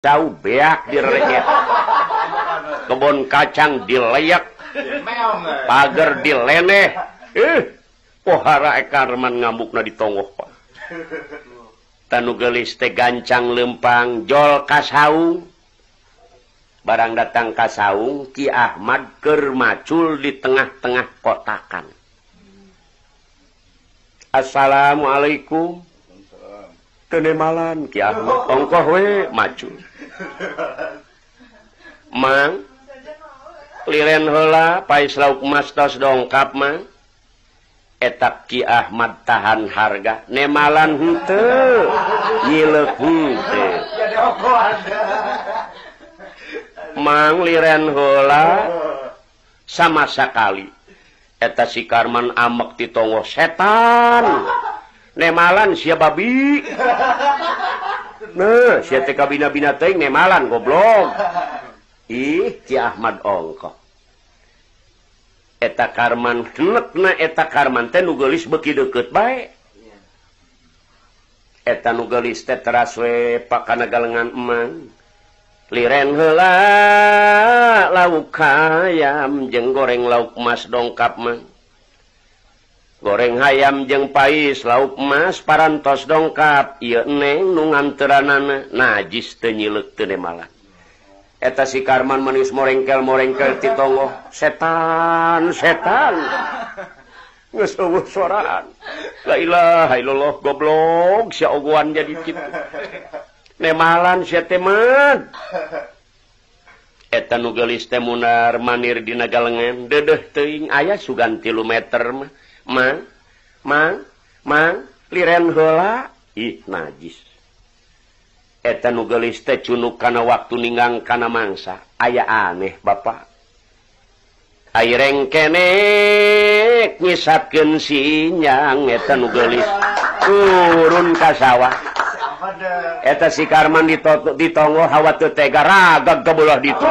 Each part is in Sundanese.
Cau beak direket, kebon kacang dileyak, pagar dileneh. Pohara Karman ngamukna di tonggoh, Pak. Tanu gelis teh gancang lempang jol ka saung. Barang datang ka saung, Ki Ahmad keur macul di tengah-tengah kotakan. "Assalamualaikum." Teu nemalan Ki Ahmad, ongkoh we macul. "Mang, liren heula, pais lauk mas tos dongkap, Mang." Eta Ki Ahmad tahan harga, nemalan henteu, nyileuk henteu. "Mang, liren heula." Sama sakali. Eta si Karman amek ti tonggoh, "Setan, nemalan sia, babi. Nah, sia teh kabina-bina teuing, nemalan, goblok." Ih, Ki Ahmad ongkoh. Eta Karman henekna, eta Karman teh nu geulis beuki deukeut bae. Eta nu geulis teh teras we pakana galengan. "Emang, liren heula, lauk hayam jeung goreng lauk mas dongkap, Mang. Goreng hayam jeung pais lauk mas parantos dongkap. Ieu Neng nu nganteranana najis, teu nyileuk, teu nemalan." Eta si Karman manis morengkel-morengkel ti tonggoh, "Setan, setan." Geus euweuh soraan. "La ilaha illallah, goblok sia, ogoan jadi kitu. Nemalan sia teh, Man." Eta nu geulis teh mundar mandir dina galengan, deudeuh teuing aya sugan 3 meter mah. "Mang, Mang, Mang, liren heula." Ih, najis. Eta nu geulis teh cunuk kana waktu ninggang kana mangsa. Aya aneh, Bapak. Ai rengkenek nyisapkeun sinyang, eta nu geulis turun ka sawah. Eta si Karman di tonggoh hawa teu tega, ragag ka beulah ditu.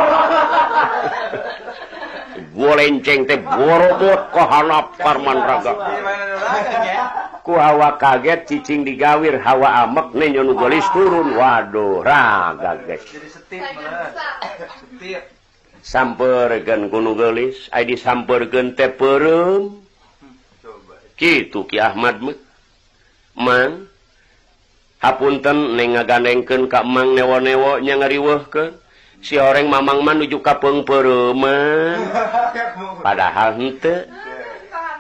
Golenceng teh borobot ka handap Karman ragag. Ku hawa kaget cicing digawir, hawa amek nenjo nu geulis turun. Waduh, ragag geus. Sampeurkeun ku nu geulis, ai disampeurkeun teh peureum. Kitu Ki Ahmad mah. "Mang, hapunten Neng ngagandengkeun ka Emang, newo-newo nya ngariweuhkeun. Si horeng Mamang mah nuju ka peungpeureuman." Padahal henteu.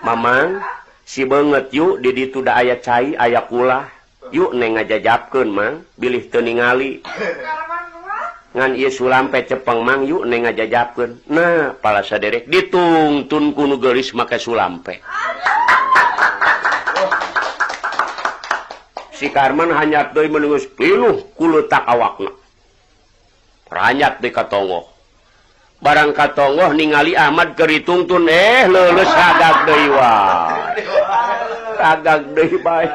"Mamang, si beungeut yuk di ditu da aya cai, aya kulah. Yuk Neng ngajajapkeun, Mang, bilih teu ningali. Ngan ieu sulampe cepeng, Mang, yuk Neng ngajajapkeun." Nah, pala saderek ditungtun ku nu geulis make sulampe. Si Karman hanyat deui meungeus piluh ku leutak awakna. Ranyat deui ka tonggoh. Barang ka tonggoh ningali Ahmad keur ditungtun, leuleus ragag deui wae. Ragag deui bae.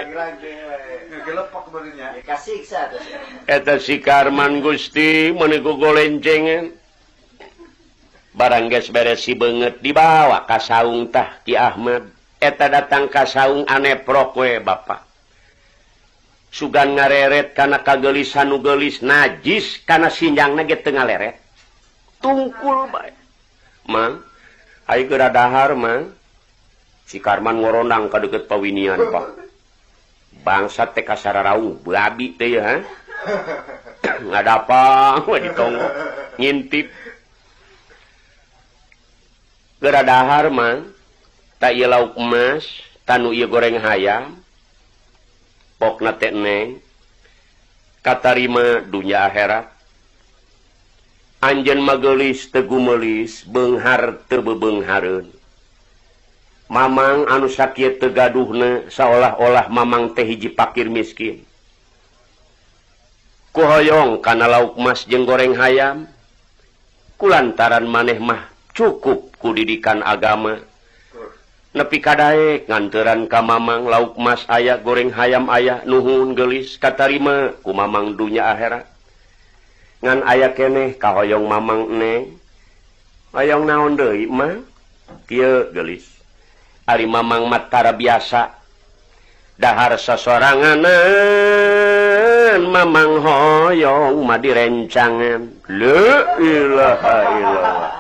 Eta si Karman, Gusti, meuni gogolencengan. Barang geus beres si beungeut dibawa ka saung tah Ki Ahmad. Eta datang ka saung aneprok we, Bapak. Sugan ngareret kana kageulisan nu geulis najis kana sinjangna ge teu ngaleret. Tungkul bae. "Mang, ai geura dahar, Mang." Si Karman ngorondang ka deukeut pawinian, Pak. Bangsat teh kasararaung babi teh ya, ha? Ngadapang we di tonggoh ngintip. "Geura dahar, Mang. Tak ieu lauk emas, tanu ieu goreng hayam. Pokna teh Neng katarima dunya akhirat. Anjeun mah geulis teu gumeulis, beunghar teu bebeunghareun. Mamang anu sakieu teu gaduhna, saolah-olah Mamang teh hiji pakir miskin. Kuhoyong kana lauk mas jeung goreng hayam. Kulantaran maneh mah cukup ku didikan agama. Nepi kadaek nganteran ka Mamang lauk mas aya, goreng hayam aya. Nuhun geulis, katarima ku Mamang dunya akhirat. Ngan aya keneh kahoyong Mamang, Neng." "Hoyong naon deui, Mang?" "Kieu, geulis. Ari Mamang mah tara biasa dahar sasoranganan. mamang hoyong mah direncangan. La ilaha illallah.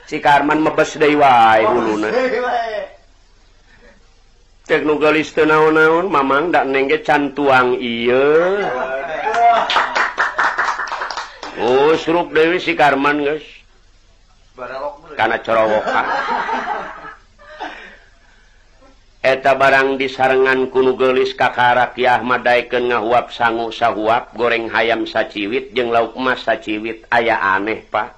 Si Karman mebes deui wae huluna. Cek nu geulis teu naon-naon mamang da neng ge can tuang ieu. Oh, suruk deui si Karman geus. Kana corowokan. Eta barang disarengan ku nu geulis kakara Ki Ahmad daekeun ngahuap sangu sahuap goreng hayam saciwit jeung lauk emas saciwit aya aneh Pak.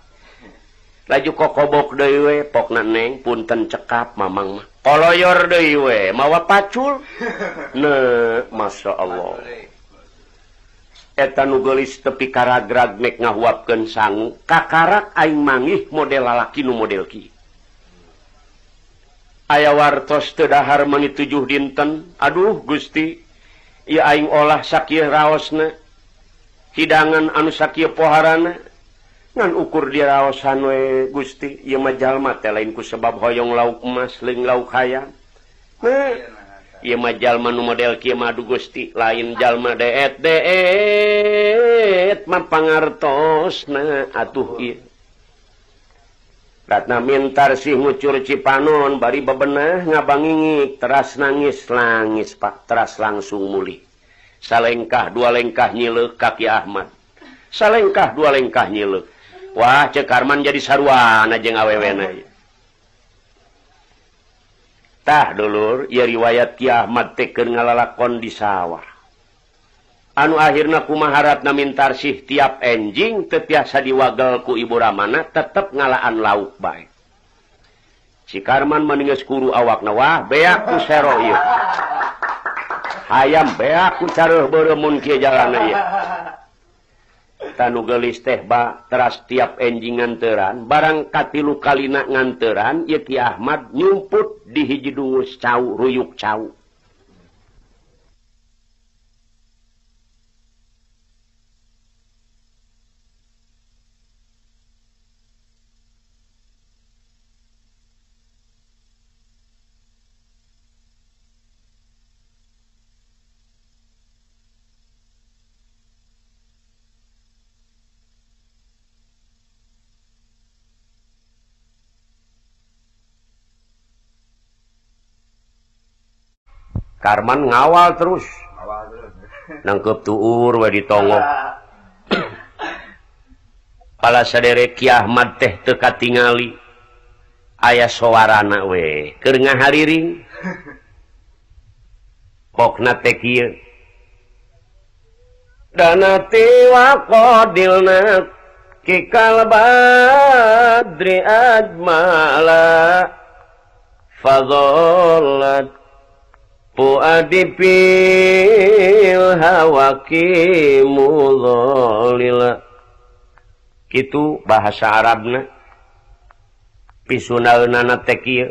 Laju kokobok deui we pokna neng punten cekap mamang mah. Koloyor deui we mawa pacul. Ne Masya Allah. Eta nu geulis tepi karagrag nek ngahuapkeun sangu kakarak aing mangih model lalaki nu model kieu. Aya wartos teu dahar meuni 7 dinten. Aduh Gusti, ieu aing olah sakieu raosna. Hidangan anu sakieu poharana. Ngan ukur diraosan we Gusti, ieu mah jalma teh lain ku sebab hoyong lauk emas leung lauk hayam. Nah, ieu mah jalma nu model kieu mah aduh Gusti, lain jalma deet deet mah pangartosna atuh ieu. Ratna mintar sih ngucur cipanon bari bebenah ngabangingik teras nangis langis Pak teras langsung mulih. Salengkah dua lengkah nyileuk ka Ki Ahmad. Salengkah dua lengkah nyileuk. Wah Cek Karman jadi saruana jeung awewena. Tah dulur ieu riwayat Ki Ahmad teh keur ngalalakon di sawah. Anu akhirna kumaha Ratna Mintarsih tiap enjing teu tiasa diwagel ku Ibu Ramana tetep ngalaan lauk bae. Si Karman mah geus kuru awakna wah beak ku sero ieu. Hayam beak ku careuh beureum mun kieu jalana ieu. Tanu geulis teh ba teras tiap enjing nganteran barang katilu kalina nganteran ieu Ki Ahmad nyumput di hiji dungus cau ruyuk cau. Karman ngawal terus. Nangkep tuur we ditongok. Pala saderek Ki Ahmad teh teu katingali. Aya sowarana we keur ngahariring. Pokna teh kieu. Dana tiwa qadilna kikal badri ajmala fadhallat fuadi fil hawaki mudhalila. Kitu bahasa Arabna. Pisunaeunana teh kieu.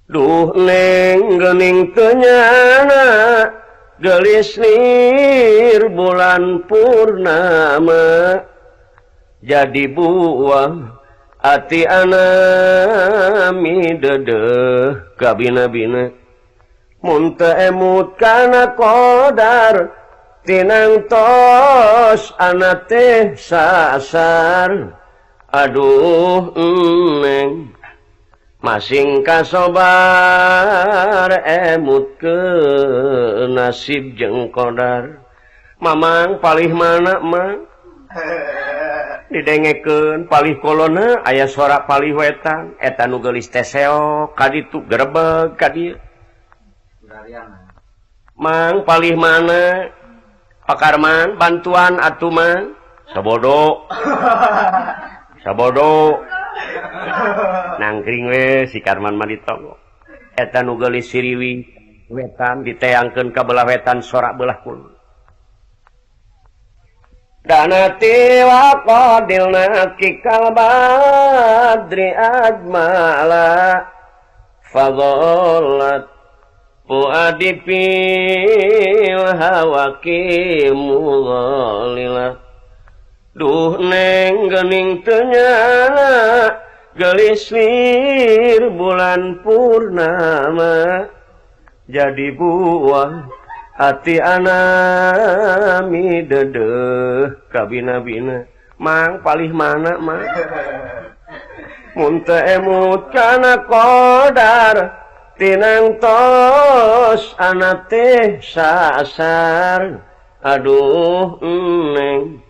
Duh neng geuning teu nyana geulis lir bulan purnama jadi buah ati anami dedeh kabina-bina. Mun teu emut kana qadar tinang tos ana teh sasar. Aduh neng masing kasobar emut ke nasib jeung qadar. Mamang palih mana mang didengekeun palih kolona aya suara palih wetan eta nu geulis teh seok ka ditu gerebeg ka dieu. Mang palih mana Pak Karman bantuan atuh mang sabodo sabodo nangkring we si Karman mah ditongok eta nu geulis siriwi wetan diteangkeun ka belah wetan sorak belah kulon. Dana tiwa qadilna kikal badri ajmala fadhallat fuadi fil hawaki mudhalila. Duh neng geuning teu nyana geulis lir bulan purnama jadi buah Ati anami dedeh kabina-bina mang palih mana mang mun teu emut kana qadar tinang tos ana teh sasar aduh neng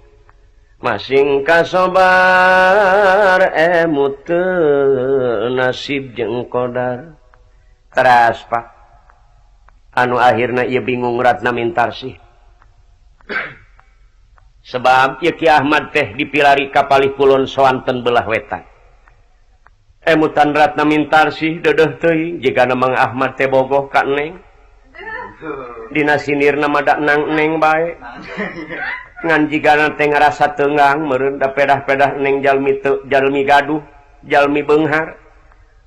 masing kasobar emut teu nasib jeung qadar teras Pak anu akhirna ieu bingung Ratna Mintarsih sebab ieu Ki Ahmad teh dipilari ka palih kulon soanten belah wetan emutan Ratna Mintarsih dedeuh teuing jigana Mang Ahmad teh bogoh ka neng dina sinirna mah da nang neng bae ngan jigana teh ngarasa teunggang meureun da pedah-pedah neng jalmi teu jalmi gaduh jalmi beunghar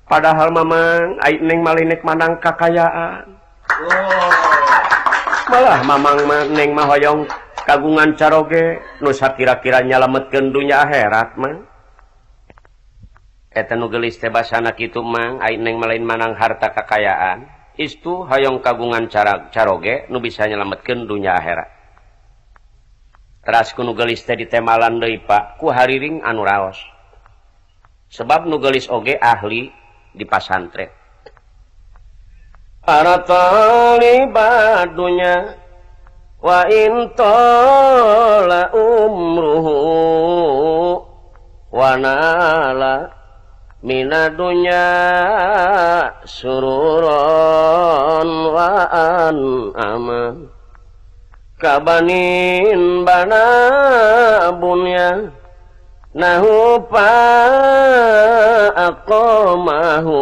padahal mamang ai neng malinek manang kakayaan. Malah mamang mah neng mah hoyong kagungan caroge nu sakira-kira nyalametkeun dunya akhirat mah. Eta nu geulis teh basana kitu mang ai neng mah lain manang harta kakayaan istu hoyong kagungan caroge nu bisa nyalametkeun dunya akhirat. Teras ku nu geulis teh ditemalan deui Pak ku hariring anu raos. Sebab nu geulis oge ahli di pasantren. Para talibat dunya wa in tala umruhu wa nala mina dunya sururan wa an ama kabanin bana bunya nahu pa aqamahu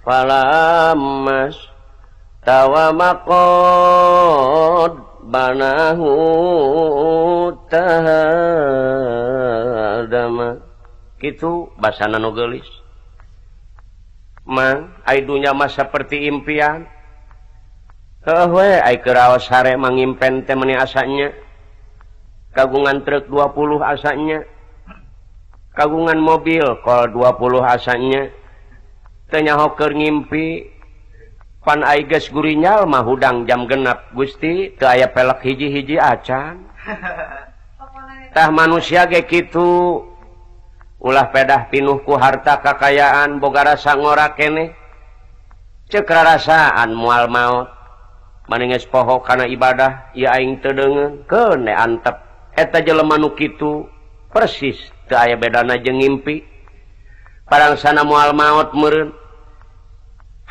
falamas tawamaqad banahu tahadama kitu basana nu geulis mang ai dunya mah saperti impian heuh we ai keur raos hare mangimpen teh meuni asanya kagungan truk 20 asanya kagungan mobil kol 20 asanya teu nyaho keur ngimpi pan ai geus gurinyal mah hudang jam genap Gusti teu aya pelek hiji-hiji acan tah manusia ge kitu ulah pedah pinuh ku harta kakayaan boga rasa ngora keneh ceuk rarasaan moal maot mani geus poho kana ibadah ieu aing teu deungeun keun antep eta jelema nu kitu persis teu aya bedana jeung ngimpi parangsana moal maot meureun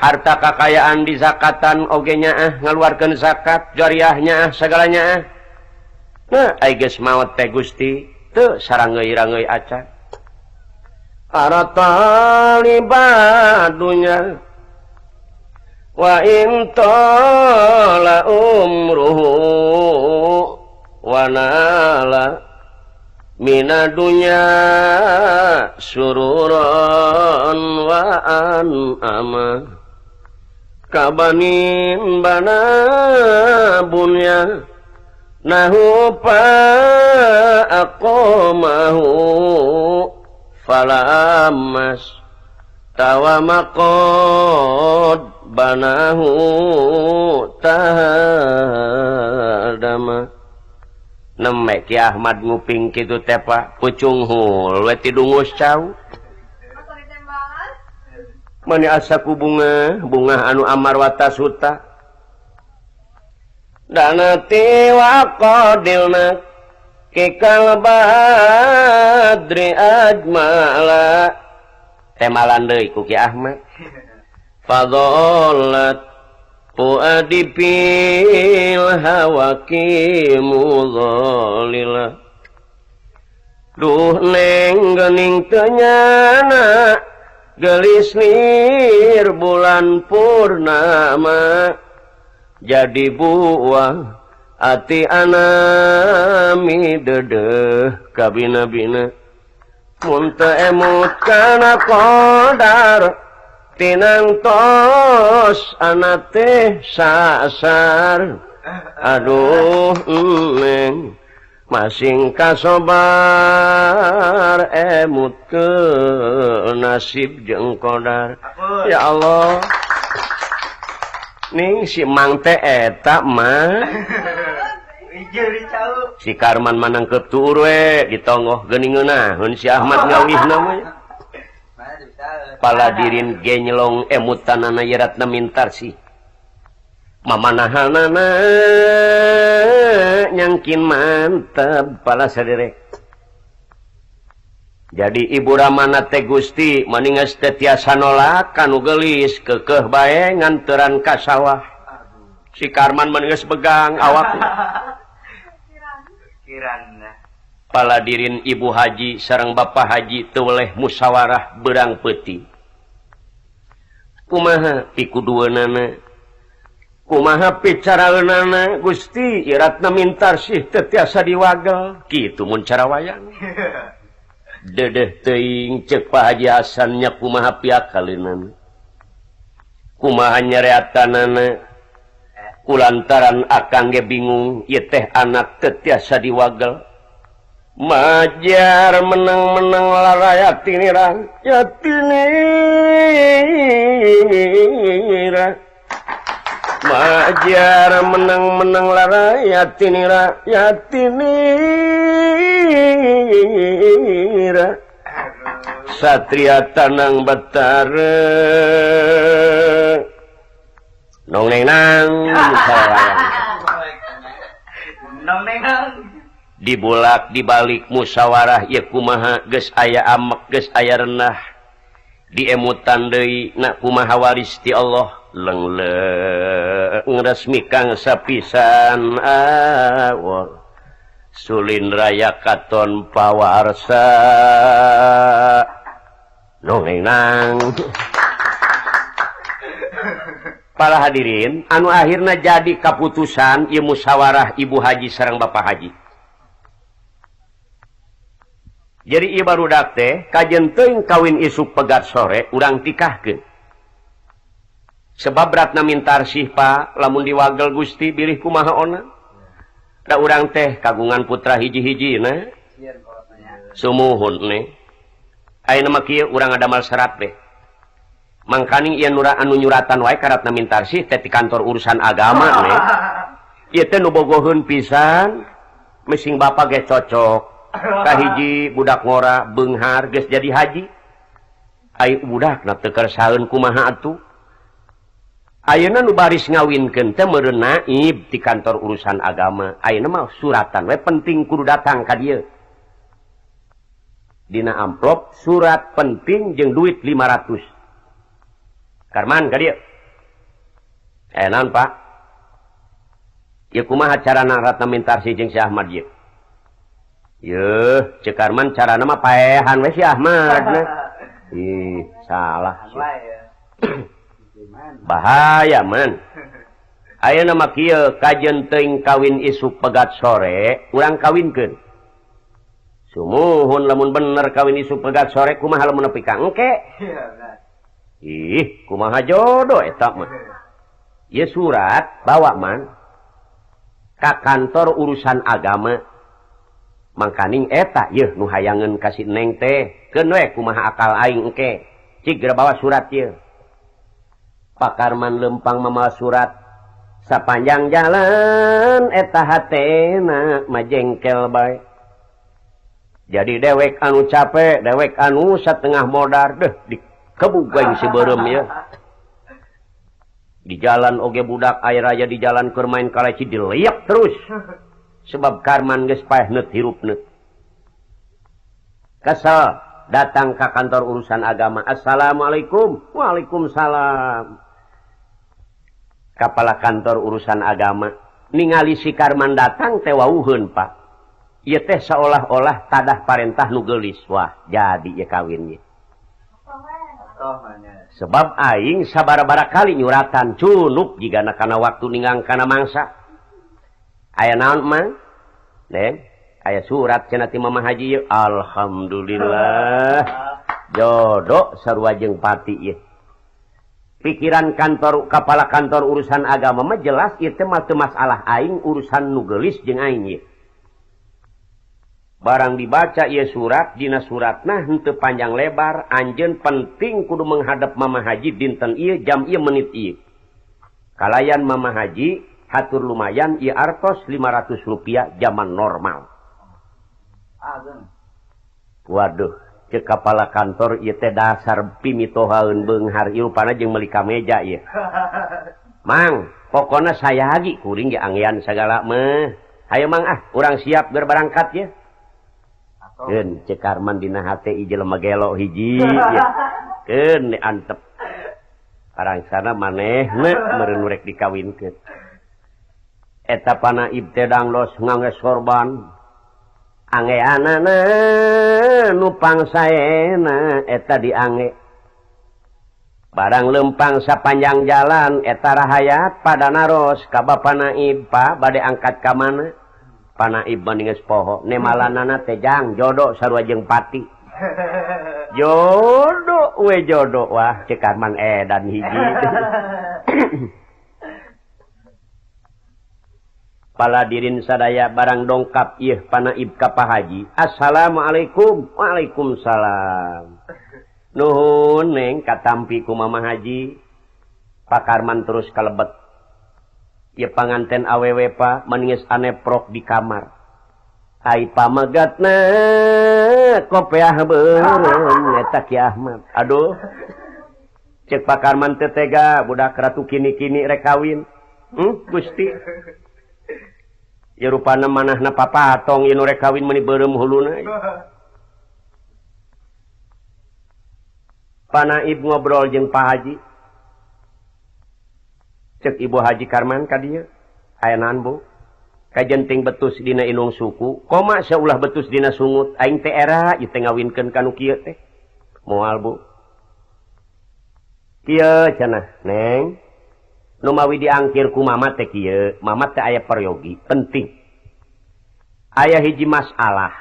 harta kakayaan di zakatan oge nyaah ngaluarkeun zakat jariah nyaah sagala nyaah nah ai geus maot teh Gusti teu sarangeuy-rangeuy acan para talibat dunya wa in tala umruhu wa nala mina dunya sururan wa an ama kabanin bana bunya nahu pa aqamahu falamas tawamaqad banahu tahadama neme Ki Ahmad nguping kitu teh Pak pucung hul we tidungus cau mani asa ku bunga bunga anu amar wata suta dana tiwa qadilna kikal badri ajmala temalan deui ku Ki Ahmad fadhallat fuadi fil hawaki mudhalila duh neng geuning teu nyana gelis lir bulan purnama jadi buah ati anami dedeh kabina-bina mun teu emut kana qadar tinang tos ana teh sasar aduh neng masing kasobar emut ke nasib jeung qadar. Ya Allah. Ning si Mang teh eta mah. Si Karman manangkep tuur we ditonggoh geuning ngeunaheun si Ahmad ngawihna mah. Paladirin genyelong emutanana ye Ratna Mintarsih. Mamanahanana nyangkin mantap pala saderek. Jadi Ibu Ramana teh Gusti maningas teh tiasa nolak kanu geulis keukeuh bae nganteran ka sawah. Si Karman maningas begang awakna. Paladirin Ibu Haji sareng Bapak Haji teu weleh musyawarah beurang peuting. Kumaha pikudueunana? Kumaha picaraeunana Gusti Ratna Mintarsih teu tiasa diwagel. Kitu mun cara wayang. Dedeh teuing ceuk Pak Haji Hasan nya kumaha piakaleunana. Kumaha nyareatanana kulantaran akang ge bingung ieu teh anak teu tiasa diwagel. Majar menang-menang laraya tinira ya tinira. Majar menang-menang laraya tinira ya tinira. Satria Tanang Betara nong neng nang nong neng nang. Dibulak dibalik musyawarah ye kumaha geus aya amek geus aya renah diemutan deui na kumaha waris ti Allah lengleng resmi kang sapisan awal Sulin raya katon pawarsa nong neng nang. Para hadirin anu akhirna jadi kaputusan ieu musyawarah Ibu Haji sareng Bapak Haji. Jadi ieu barudak teh kajen teuing kawin isuk pegat sore urang tikahkeun. Sebab Ratna Mintarsih Pak lamun diwagel Gusti bilih kumaha ona. Da urang teh kagungan putra hiji-hijina. Sumuhun nih. Ayeuna mah kieu urang ngadamal serat teh. Mangkaning ieu nura anu nyuratan wae ka Ratna Mintarsih teh ti kantor urusan agama nih. Ieu teh nu bogoheun pisan, mesing bapa ge cocok. Kahiji budak ngora beunghar geus jadi haji. Ai budakna teu kersaeun kumaha atuh. Ayeuna nu baris ngawinkeun teh meureun naib ti kantor urusan agama. Ayeuna mah suratan we penting kudu datang ka dieu. Dina amplop surat penting jeung duit 500. Karman ka dieu. Naon Pak? Ieu kumaha carana Ratna Mintarsih jeung si Ahmad ieu? Yeuh, Ceu Karman carana mah paehan we si Ahmad. Ih, salah sih. Bahaya man. Ayeuna mah kieu kajen teuing kawin isuk pegat sore, urang kawinkeun. Sumuhun lamun bener kawin isuk pegat sore kumaha lamun nepi ka engke? Ih, kumaha jodoh eta mah. Ieu surat bawa man ka kantor urusan agama. Mangkaning eta yeuh nu hayangeun ka si Neng teh, keun we kumaha akal aing engke. Cik geura bawa surat ieu. Pak Karman lempang mamawa surat sapanjang jalan eta hatena majengkel bae. Jadi dewek anu capek, dewek anu satengah modar deh dikebug aing si beureum ieu. Di jalan oge budak aya raya di jalan keur main kaleci dileak terus. Sebab Karman geus paeh neut hirup neut. Kesel datang ke kantor urusan agama. Assalamualaikum. Waalaikumsalam. Kepala kantor urusan agama ningali si Karman datang teh wauheun Pak. Ieu teh seolah-olah tadah parentah nu geulis. Wah, jadi ieu kawin ieu. Sebab aing sabara-bara kali nyuratan cunuk jigana kana waktu ninggang kana mangsa. Aya naon Mang? Neng, aya surat cenah ti Mama Haji ieu. Alhamdulillah. Jodoh sarua jeung pati ieu. Pikiran kantor kepala kantor urusan agama mah jelas ieu teh mah teu masalah aing urusan nu geulis jeung aing ieu. Barang dibaca ieu surat dina suratna henteu panjang lebar anjeun penting kudu menghadap Mama Haji dinten ieu jam ieu menit ieu. Kalayan Mama Haji hatur lumayan ieu artos 500 rupiah zaman normal. Waduh, cek kepala kantor ieu teh dasar pimitohaeun beunghar ieu rupana jeung meuli kameja ieu. Mang, pokona saya lagi kuring ge anggean sagala mah. Hayo mang ah, urang siap ger barangkat ya. Keun cek Karman dina hate ieu jelema gelo hiji. Keun antep. Parangsana manehna meureun rek dikawinkeun. Eta panaib teh dangdos ngangge sorban. Angeanana nu pangsaena eta diange. Barang lempang sapanjang jalan eta rahayat pada naros ka Bapa Naib, Pa bade angkat ka mana? Panaib mah geus poho, nemalanana teh jang jodoh sarua jeung pati. Jodoh we jodoh wah cek Karman edan hiji. Paladirin sadaya barang dongkap ieu panaib ka Pa Haji. Assalamualaikum. Waalaikumsalam. Nuhun neng katampi ku Mama Haji. Pak Karman terus kalebet. Ieu panganten awewe pa maningis aneprok di kamar. Ai pamegatna kopeah beureum eta Ki Ahmad. Aduh. Cek Pak Karman teu tega budak ratu kini-kini rek kawin. Gusti. Ya rupana manahna papatong ieu nu rek kawin meuni beureum huluna. Panaib ngobrol jeung Pak Haji. Cek Ibu Haji Karman ka dieu. Aya naon Bu? Kajenting betus dina inung suku, koma saulah betus dina sungut, aing teh era ieu teh ngawinkeun ka nu kieu teh. Moal Bu. Kieu cenah, Neng. Nu mawi diangkir ku mama teh kieu, mama teh aya peryogi, penting. Aya hiji masalah.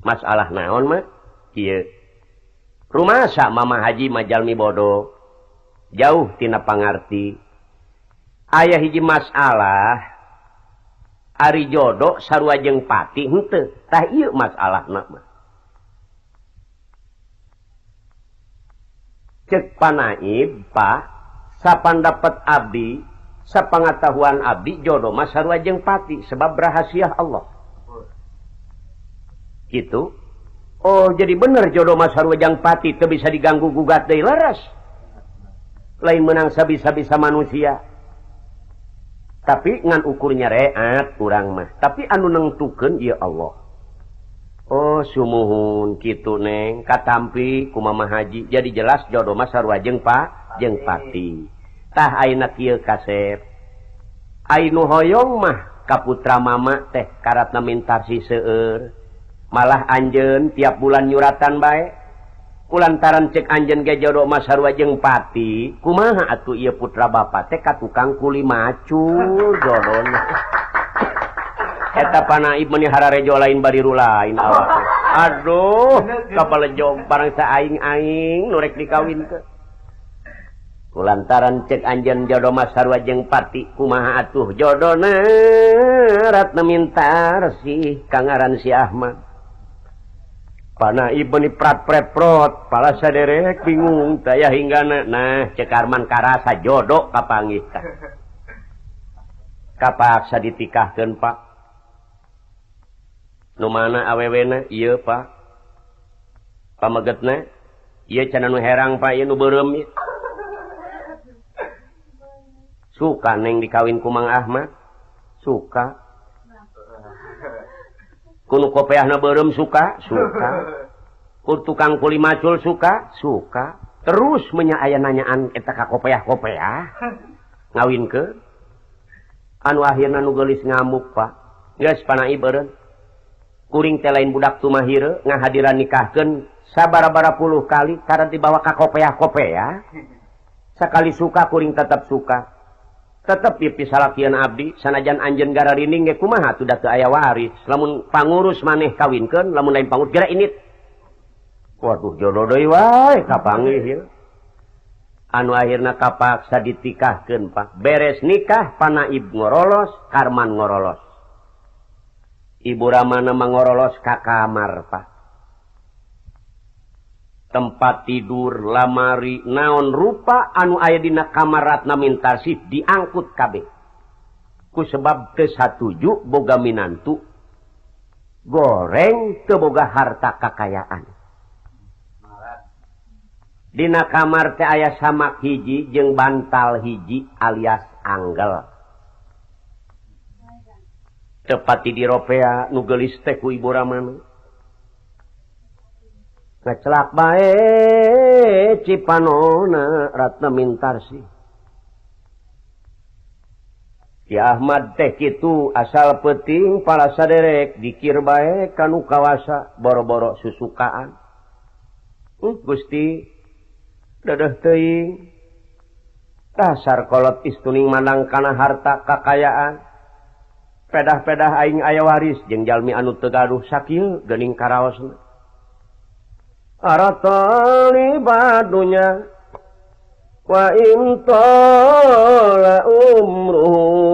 Masalah naon mah? Kieu. Rumasa Mama Haji mah jalmi bodoh, jauh tina pangarti. Aya hiji masalah, ari jodoh sarua jeung pati henteu. Tah ieu masalahna mah. Cek Panaib, Pak, sapandapat abdi, sapangatahuan abdi jodoh mah sarua jeung pati sebab rahasia Allah. Gitu. Oh, jadi bener jodoh mah sarua jeung pati teu bisa diganggu gugat deui leres. Lain menang sabisa-bisa manusia. Tapi ngan ukurnya reat urang mah. Tapi anu nengtukeun ieu Allah. Oh, sumuhun kitu Neng, katampi ku Mama Haji. Jadi jelas jodoh mah sarua jeung pa jeung pati. Tah ayeuna kieu kasep. Ai nu hoyong mah ka putra mama teh karatna mintarsi seueur. Malah anjeun tiap bulan nyuratan bae. Kulantaran cek anjeun ge jodoh mah sarua jeung pati, kumaha atuh ieu putra bapa teh ka tukang kuli macul jodona. Eta panaib meuni hararejo lain bariru lain awak. Aduh, kapalejong barang saing-aing nu rek dikawinkeun. Kulantaran cek anjeun jodoh mah sarua jeung pati, kumaha atuh jodona ratna mintarsih ka ngaran si Ahmad. Panaib meuni prat-pret-prot, pala saderek bingung taya hinggana. Nah, cek Karman karasa jodoh kapanggih tah. Kapaksa ditikahkeun, Pak. Nu mana awewena? Ieu, Pak. Pamegetna? Ieu cenah nu herang, Pak, ieu nu beureum ieu. Suka neng dikawin ku Mang Ahmad? Suka. Ku nu kopeahna beureum suka? Suka. Ku tukang kuli macul suka? Suka. Terus menya aya nanyaan eta ka kopeah-kopeah. Ngawinkeun. Anu akhirna nu geulis ngamuk, Pak. Geus panaib eureun. Kuring teh lain budak tumahire ngahadiran nikahkeun sabaraha puluh kali karena dibawa ka kopeah-kopeah. Sakali suka kuring tetap suka. Tetep ieu pisalakieun abdi sanajan anjeun gararining ge kumaha atuh da teu aya waris. Lamun pangurus maneh kawinkeun, lamun lain pangurus geura init. Waduh jodoh deui wae kapanggih ieu. Anu akhirna kapaksa ditikahkeun, Pak. Beres nikah panaib ngorolos, Karman ngorolos. Ibu Ramana mangorolos ka kamar, Pak. Tempat tidur, lamari, naon rupa anu aya dina kamar Ratna Mintarsih diangkut kabeh. Ku sebab teu satuju boga minantu goreng teu boga harta kakayaan. Dina kamar teh aya samak hiji jeung bantal hiji alias anggel. Tepati diropea nu geulis teh ku ibu ramana. Ngacelak bae cipanona Ratna Mintarsih. Ki Ahmad teh kitu asal peuting pala saderek dikir bae kanu kawasa boro-boro susukaan. Gusti dedeh teuing. Dasar kolot istuning mandang kana harta kakayaan. Pedah-pedah aing aya waris jeung jalmi anu teu gaduh sakieu geuning karaosna. Aratali badunya wa intola umruhu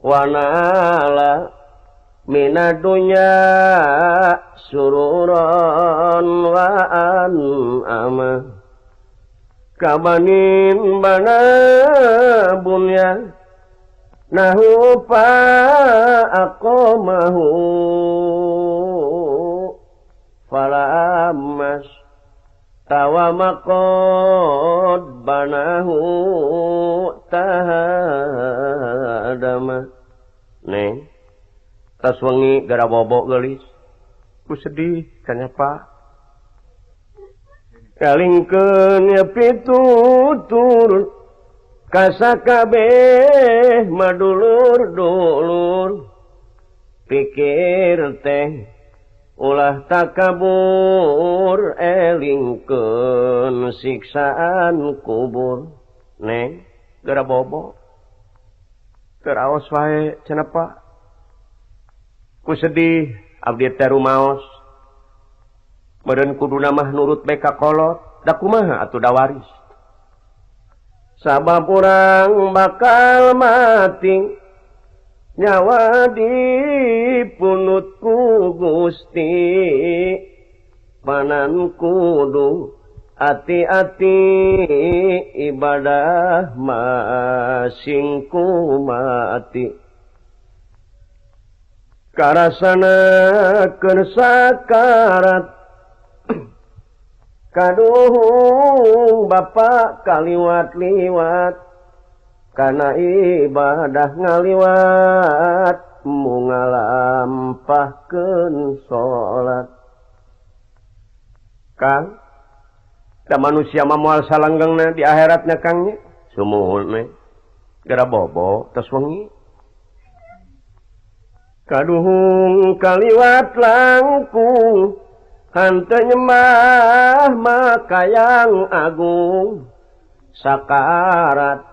wa nala minadunya sururan wa an'ama kabanin bana bunya nahupa aqamahu falamas tawamakod banahu tahadama. Neng, tas wengi gara bobok gelis. Ku sedih kanya Pak. Kalingkeun nyepi tutur kasakabeh madulur-dulur. Pikir teh ulah takabur elingkeun siksaan kubur. Neng, geura bobo. Keur aos wae cenah Pak. Ku sedih abdi teh rumaos. Meureun kuduna mah nurut bae ka kolot, da kumaha atuh da waris. Sabab urang bakal mati nyawa dipunut ku Gusti, panan kudu hati-hati ibadah masing ku mati. Karasana keur sakarat kaduhung bapak kaliwat-liwat, kana ibadah ngaliwat mungalampahkeun salat. Kang, da manusia mah moal salanggengna di akhiratna Kang nya. Sumuhun we. Geura bobo tos wengi. Kaduhung kaliwat langkung hanteu nyembah makayang agung. Sakarat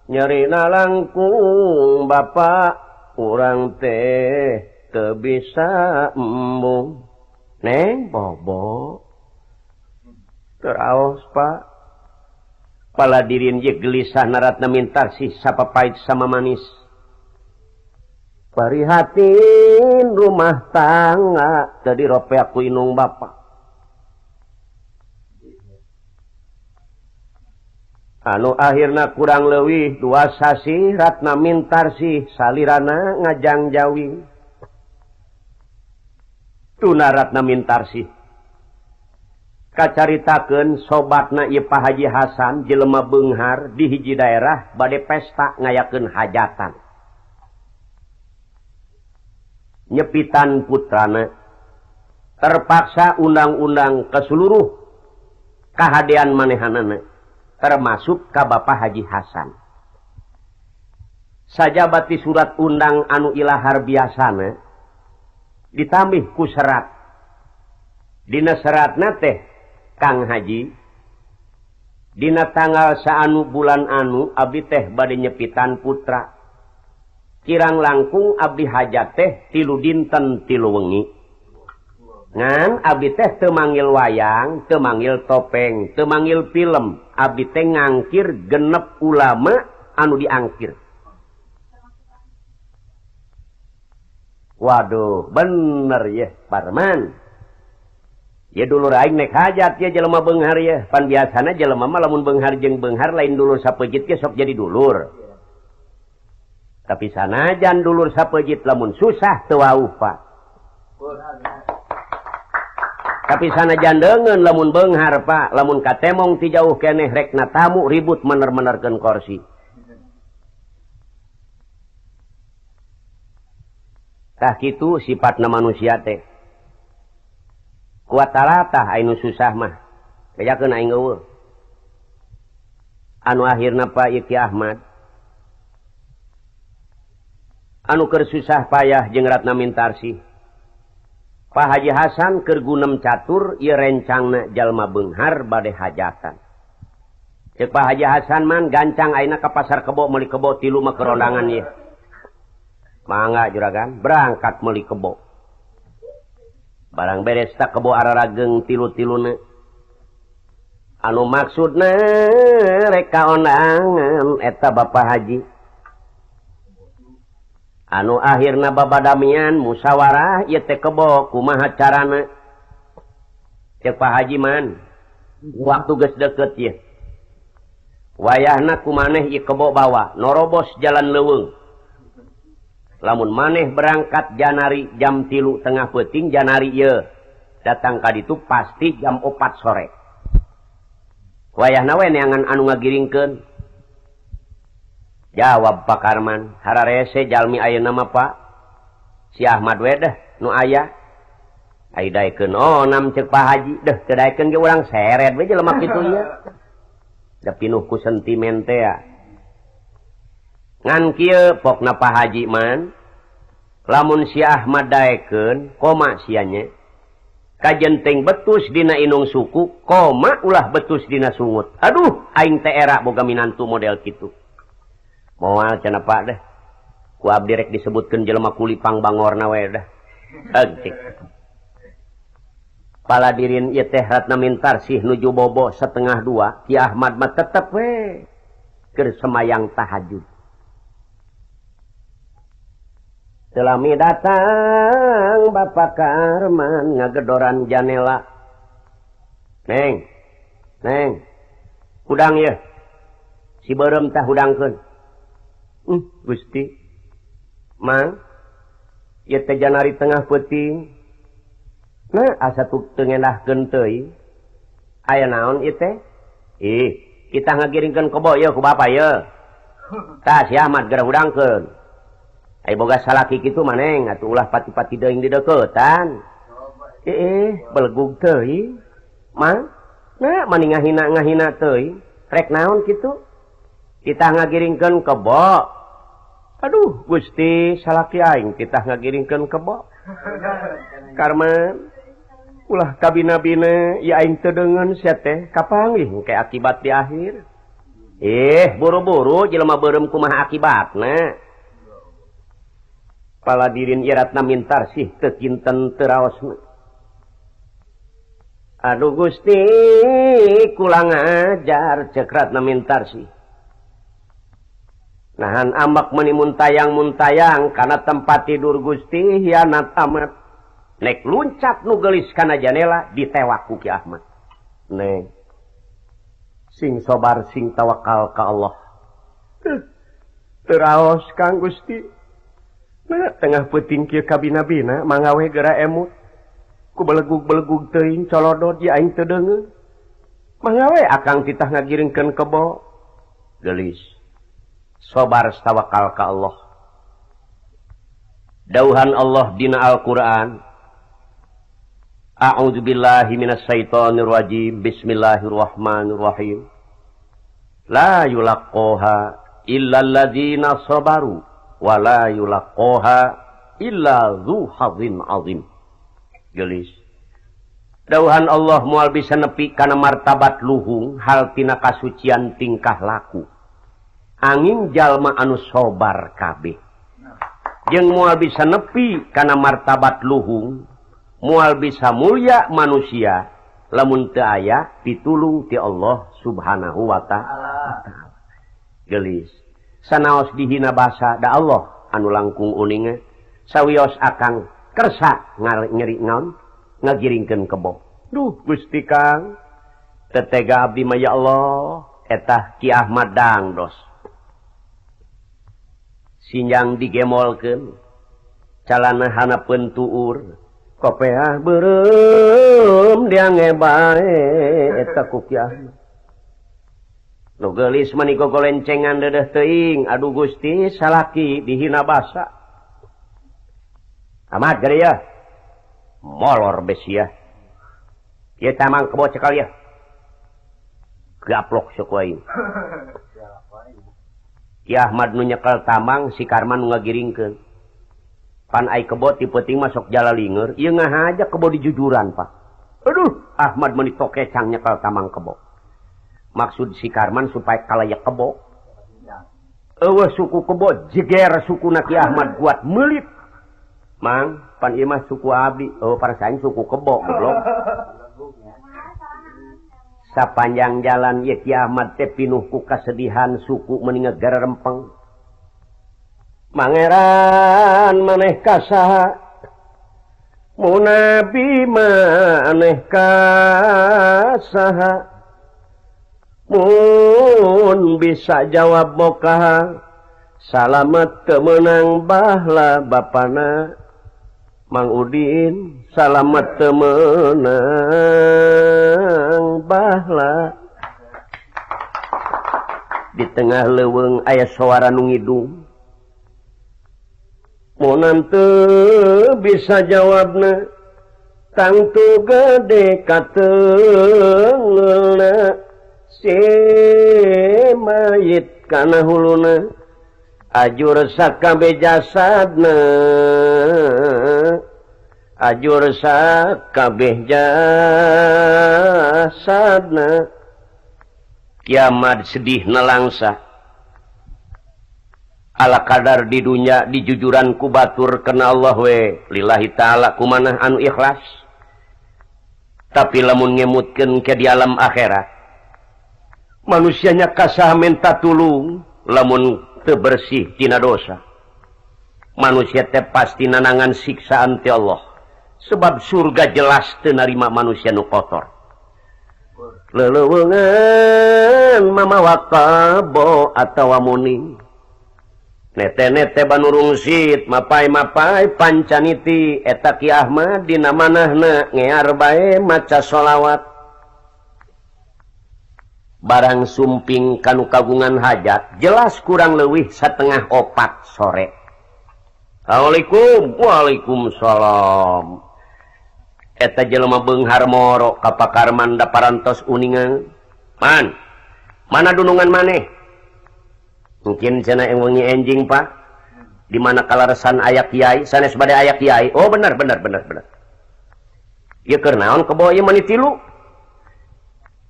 nyerina langkung bapak urang teh teu bisa embung. Neng bobo teraos Pak. Paladirin ye gelisah Ratna Mintarsih sapapait sama manis. Parihatin rumah tangga teu diropea ku inung bapak. Anu akhirna kurang leuwih 2 sasih Ratna Mintarsih salirana ngajangjawi. Tuna Ratna Mintarsih kacaritakeun sobatna ieu Pak Haji Hasan jelema beunghar di hiji daerah bade pesta ngayakeun hajatan. Nyepitan putrana terpaksa undang-undang ke seluruh kahadean manehanana termasuk ka Bapak Haji Hasan. Sajabati surat undang anu ilahar biasana ditambih ku serat. Dina seratna teh Kang Haji, dina tanggal saanu bulan anu abdi teh bade nyepitan putra. Kirang langkung abdi hajat teh 3 dinten 3 wengi. Ngan abdi teh teu manggil wayang, teu manggil topeng, teu manggil film. Abdi teh ngangkir genep ulama anu diangkir. Waduh, bener ya Parman. Ya dulur aing nek hajat ya jelema beunghar ya. Pan biasana jelema mah lamun beunghar jeung beunghar lain dulur sapeujit ge sok jadi dulur. Tapi sanajan dulur sapeujit lamun susah teu wauh Pak. Tapi sanajan deungeun lamun beunghar Pak, lamun katemong ti jauh keneh rekna tamu ribut mener-menerkeun kursi. Tah kitu sifatna manusia teh. Kuat talatah anu susah mah. Bejakeun aing eueuh. Anu akhirna Pak ieu Ki Ahmad. Anu keur susah payah jeung Ratna Mintarsih. Pak Haji Hasan keur gunem catur ieu rencangna jalma beunghar bade hajatan. Ceuk Pak Haji Hasan man gancang ayeuna ka pasar kebo meuli kebo tilu mah kerondangan ieu. Mangga juragan berangkat meuli kebo. Barang beres tak kebo ararageng tilu-tiluna. Anu maksudna rek kaondangan eta Bapak Haji. Anu akhirna babadamian musyawarah ieu teh kebo kumaha carana. Ceuk Pak Haji man, waktu geus deukeut ieu. Wayahna kumaneh ieu kebo bawa norobos jalan leuweung. Lamun maneh berangkat Janari jam 3 tengah peuting Janari ieu datang ka ditu pasti jam 4 sore. Wayahna we neangan anu ngagiringkeun. Jawab Pak Karman, hararese jalmi ayeuna mah Pak. Si Ahmad we deh nu aya. Ai daekeun onam ceuk Pak Haji, deh teu daekeun ge urang seret we jelema kitu ieu. Da pinuh ku sentimen teh. Ngan kieu pokna Pak Haji man, lamun si Ahmad daekeun koma sianya kajenteng betus dina inung suku koma ulah betus dina sungut. Aduh aing teh era boga minantu model kitu. Moal cenah Pak deh. Ku abdi rek disebutkeun jelema kuli pangbangorna we dah. Engcik. Paladirin ieu teh Ratna Mintarsih nuju bobo 1:30 Ki Ahmad mah tetep we keur semayang tahajud. Telami datang Bapak Karman ngagedoran janela. Neng, neng, hudang ya. Si beureum tah hudangkeun. Gusti. Mang, ieu teh Janari tengah peuting. Nah, asa teu ngendahkeun teuing. Aya naon ieu teh? Ih, kita ngagiringkeun kebo ieu ku bapa ieu. Tah si Ahmad geura hudangkeun. Ai boga salaki kitu maneng atuh ulah pati-pati deung di deuketan. Belegug teuing. Mang, nah mani ngahina-ngahina teuing. Rek naon kitu? Kita ngagiringkeun kebo. Aduh, Gusti, salaki aing kita ngagiringkeun kebo. Karman, ulah kabina-bina ieu aing teu deungeun sia teh kapanggih engke akibat di akhir. Buru-buru jelema beureum kumaha akibatna. Paladirin Ratna Mintarsih teu kinten teu raosna. Aduh Gusti kula ngajar ceuk Ratna Mintarsih. Nahan amak meuni muntayang-muntayang kana tempat tidur Gusti hianat amat. Nek luncat nu geulis kana janela ditewak ku Ki Ahmad. Neng sing sobar sing tawakal ka Allah. Teu raos Kang Gusti. Nah, tengah peuting kieu kabina-bina mangga we geura emut. Ku belegug-belegug teuing colodod ye aing teu deungeun. Mangga we akang titah ngagiringkeun kebo. Geulis. Sobar tawakal ka Allah. Dauhan Allah dina Al-Qur'an. A'udzubillahi minasyaitonir rajim. Bismillahirrahmanirrahim. La yulaqaha illa alladzina sabaru wa la yulaqaha illa dzu hadzin azim. Gelis. Dauhan Allah moal bisa nepi kana martabat luhung hal tina kasucian tingkah laku. Angin jalma anu sobar kabeh. Jeung moal bisa nepi kana martabat luhung, moal bisa mulia manusia lamun teu aya pitulung ti Allah Subhanahu wa ta'ala. Gelis. Sanaos dihina basa da Allah anu langkung uninga sawios akang kersa nyeri naon ngagiringkeun kebo. Duh Gusti Kang tetega abdi mah ya Allah eta Ki Ahmad dangdos. Sinjang digemolkeun calana hanapeun tuur kopeah beureum diange bae eta ku Ki Ahmad. Nu geulis mani gogolencengan dedeh teuing aduh Gusti salaki dihina basa. Ahmad gede ya molor besi ya. Ieu tamang kebo cekal ya. Gaplok sok aing. Ki Ahmad nu nyekel tamang si Karman nu ngagiringkeun. Pan ai kebo ti peuting mah sok jalalinger, ieu ngahaja kebo dijujuran Pak. Aduh, Ahmad meuni tokecang nyekel tamang kebo. Maksud si Karman supaya kalayak kebo. Eueuh suku kebo jeger sukuna Ki Ahmad kuat meulit. Mang, pan ieu mah suku abdi, eueuh parasaing suku kebo goblok. Sapanjang jalan ieu Ki Ahmad teh pinuh ku kasedihan suku meuni ngagarempeng. Mangeran maneh ka saha? Munabi maneh ka saha? Mun bisa jawab mokaha salamet temenang bahla bapana Mang Udin salamet temenang bahla. Di tengah leuweung aya suara nu ngidung. Mun teu bisa jawabna tangtu gede kateungeulna si mayit kana huluna ajur sakabeh jasadna ajur sakabeh jasadna. Kiamat sedih nelangsa ala kadar di dunya dijujuran ku batur kena Allah we lillahi ta'ala kumanah anu ikhlas. Tapi lamun ngemutkeun ke di alam akhirat manusianya kasah minta tulung lamun teu bersih tina dosa. Manusia teh pasti nanangan siksaan ti Allah. Sebab surga jelas teu narima manusia nu kotor. Leleuweungan mamawa kabo atawa muning. Nete-nete banurungsit mapai-mapai pancaniti eta Ki Ahmad dina manahna ngear bae maca sholawat. Barang sumping kanu kagungan hajat jelas kurang leuwih 3:30 sore. Assalamualaikum. Waalaikumsalam. Eta jelema beunghar moro ka Pak Karman da parantos uningan. Man, mana dunungan maneh? Mungkin cenah wengi enjing Pak. Di mana kalaresan aya kiai, sanes bade aya kiai. Oh bener bener bener bener. Ieu keur naon kebo ieu meuni tilu?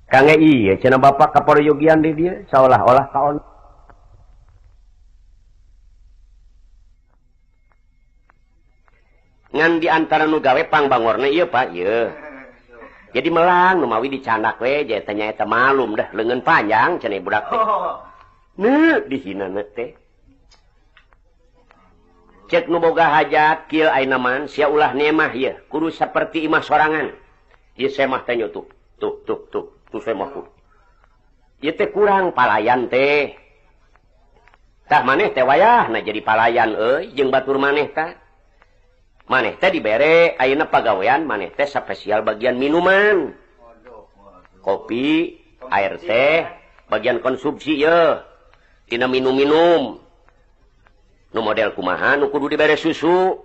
Kange iya cenah bapak kaparyogian di dia seolah-olah kaon. Ngan di antara nu gawe pangbangorna ieu Pak ieu. Jadi melang nu mawi dicandak we je teh nya eta malum dah leungeun panjang cenah budak teh. Neu dihinana teh. Cek nu boga hajat kieu ayeuna man sia ulah nemah ieu kudu saperti imah sorangan. Ieu semah teh tuh tuh tuh tuh. Tuh semah tuh. Ieu teh kurang palayan teh. Tah maneh teh wayahna jadi palayan euy jeung batur maneh tah. Maneh teh dibere ayeuna pagawean maneh teh spesial bagian minuman. Kopi, air teh, bagian konsumsi ye. Tina minum-minum. Nu model kumaha nu kudu dibere susu.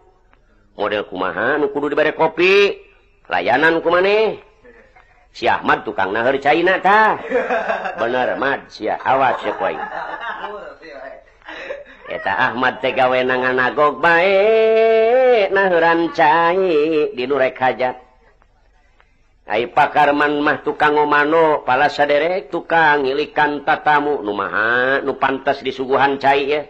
Model kumaha nu kudu dibere kopi. Layanan ku maneh. Si Ahmad tukang naheur caina tah. Bener Mad sia awas sia ku aing. Eta Ahmad teh gawe nganagog bae naheuran cai di nu rek hajat. Ai Pak Karman mah tukang ngomano pala saderek tukang ngilikan tatamu nu maha nu pantas disuguhan cai ya.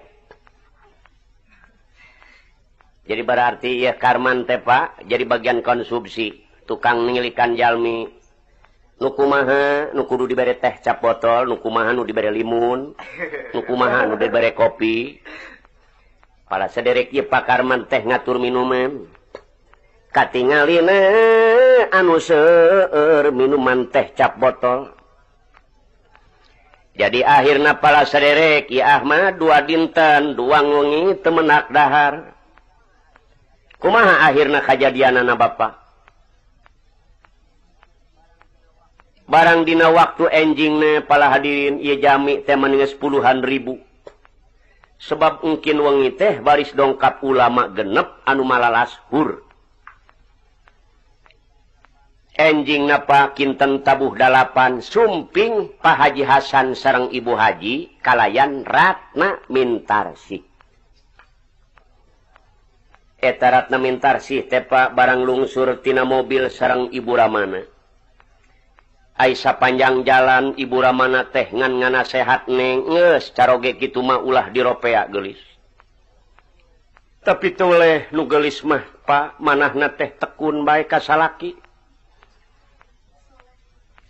Jadi berarti ya Karman teh Pak jadi bagian konsumsi tukang ngilikan jalmi. Nu kumaha nu kudu dibere teh cap botol, nu kumaha nu dibere limun, nu kumaha nu dibere kopi. Pala sederek ieu Pak Karman teh ngatur minuman. Katingalina anu seueur minuman teh cap botol. Jadi akhirna pala saderek Ki Ahmad 2 dinten 2 wengi teu menak dahar. Kumaha akhirna kajadianana Bapak? Barang dina waktu enjingna pala hadirin ieu jami teh mani geus puluhan ribu. Sebab mungkin wengi teh baris dongkap ulama genep anu malalas hur. Enjing napa kinten tabuh 8 sumping Pak Haji Hasan sareng Ibu Haji kalayan Ratna Mintarsih. Eta Ratna Mintarsih teh Pak barang lungsur tina mobil sareng Ibu Ramana. Ai sapanjang jalan Ibu Ramana teh ngan nganasehat neng geus caroge kitu mah ulah diropea geulis. Tapi toleh nu geulis mah Pak manahna teh tekun bae ka salaki.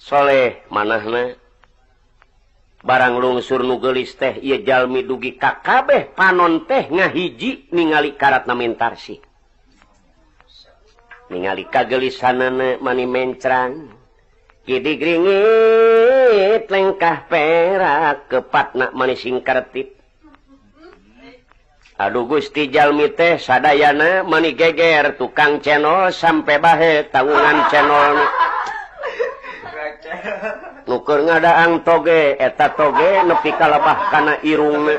Soleh manahna barang lungsur nu geulis teh ieu jalmi dugi ka kabeh panon teh ngahiji ningali ka Ratna Mintarsih. Ningali kageulisanana mani mencrang. Kidi gringit lengkah perak kepatna mani singkertip. Aduh Gusti jalmi teh sadayana mani geger tukang cenol sampai bahe tanggungan cenolna. Nu keur ngadaang toge eta toge nepi ka lebah kana irungna.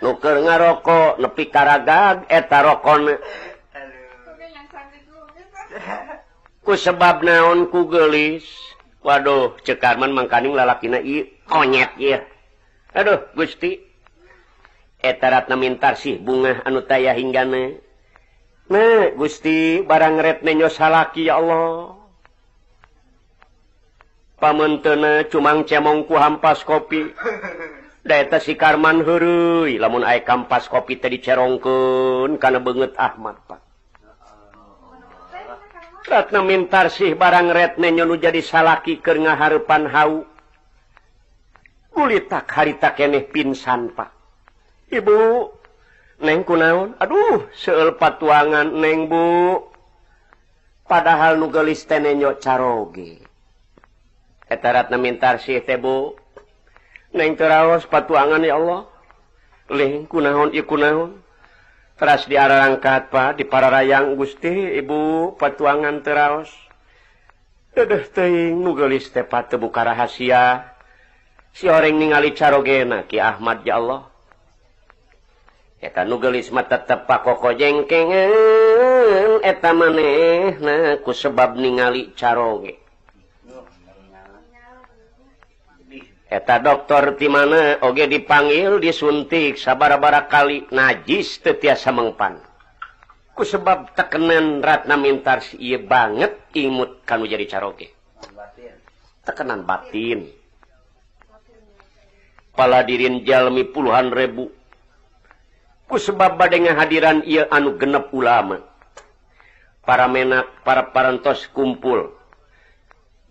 Nu keur ngaroko nepi ka ragag eta rokona. Ku sebab naon ku geulis. Waduh Ceu Karman mangkaning lalakina ieu konyet ieu. Aduh Gusti. Eta Ratna Mintarsih bungah anu taya hinggana. Nah Gusti barang retne nyo salaki ya Allah. Pamentena cumang cemong ku hampas kopi. Da eta si Karman heureuy lamun aya kampas kopi teh dicerongkeun kana beungeut Ahmad Pak. Ratna Mintarsih barang retne nyo nu jadi salaki keur ngahareupan hau. Kulitak harita keneh pingsan Pak. Ibu, neng kunaon? Aduh, seueul patuangan neng Bu. Padahal nu geulis teh nenyo caroge. Eta Ratna Mintarsih teh Bu. Neng teu raos patuangan ya Allah. Leng kunaon ieu kunaon? Teras diarangkat Pak di pararayang Gusti Ibu patuangan teu raos. Dedeuh teuing nu geulis teh teu buka rahasia. Si oreng ningali carogena Ki Ahmad ya Allah. Eta nu geulis mah tetep pakoko jengkengan eta manehna ku sebab ningali caroge. Eta dokter ti mana oge dipanggil disuntik sabaraha kali najis teu tiasa mengpan. Ku sebab tekenan Ratna Mintarsih ieu banget imut kanu jadi caroge. Tekenan batin. Paladirin jalmi puluhan ribu. Ku sebab bade ngahadiran ieu anu genep ulama. Para menak, para parantos kumpul.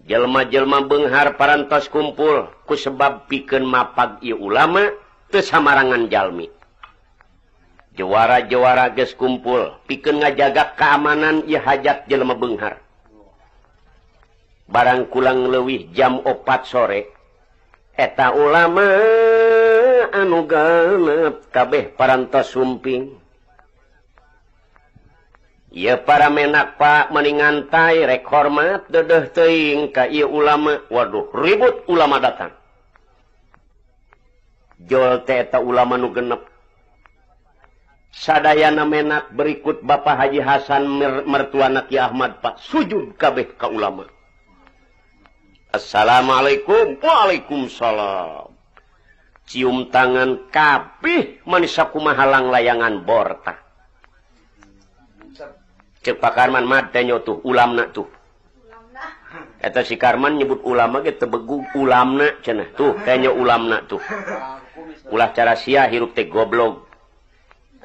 Jelma-jelma beunghar parantos kumpul ku sebab pikeun mapag ieu ulama teu samarangan jalmi. Jawara-jawara geus kumpul pikeun ngajaga keamanan ieu hajat jelema beunghar. Barang kulang leuwih jam 4 sore eta ulama anu genep kabeh parantos sumping. Ieu para menak Pak meningantai rek hormat dedeuh teuing ka ieu ulama. Waduh ribut ulama datang. Jol teh eta ulama nu genep. Sadayana menak berikut Bapak Haji Hasan mertuana Ki Ahmad Pak sujud kabeh ka ulama. Assalamualaikum. Waalaikumsalam. Cium tangan kabeh manis sakumaha langlayangan borta. Cek Pak Karman mah teh tuh ulamna tuh. Eta si Karman nyebut ulama ge teu begug ulamna cenah tuh teh ulamna tuh. Ulah cara sia hirup teh goblok.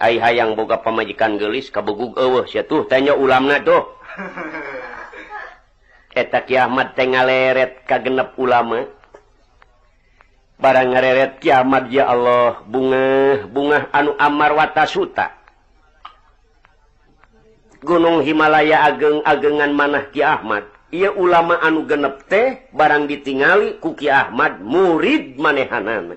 Ai hayang boga pamajikan geulis kabegug eueuh sia tuh teh ulamna tuh. Eta Ki Ahmad teh ngaleret ka genep ulama. Barang ngareret Ki Ahmad ya Allah bungah bungah anu amar watasuta. Gunung Himalaya ageng-agengan manah Ki Ahmad. Ieu ulama anu genep teh barang ditingali ku Ki Ahmad murid manehanana.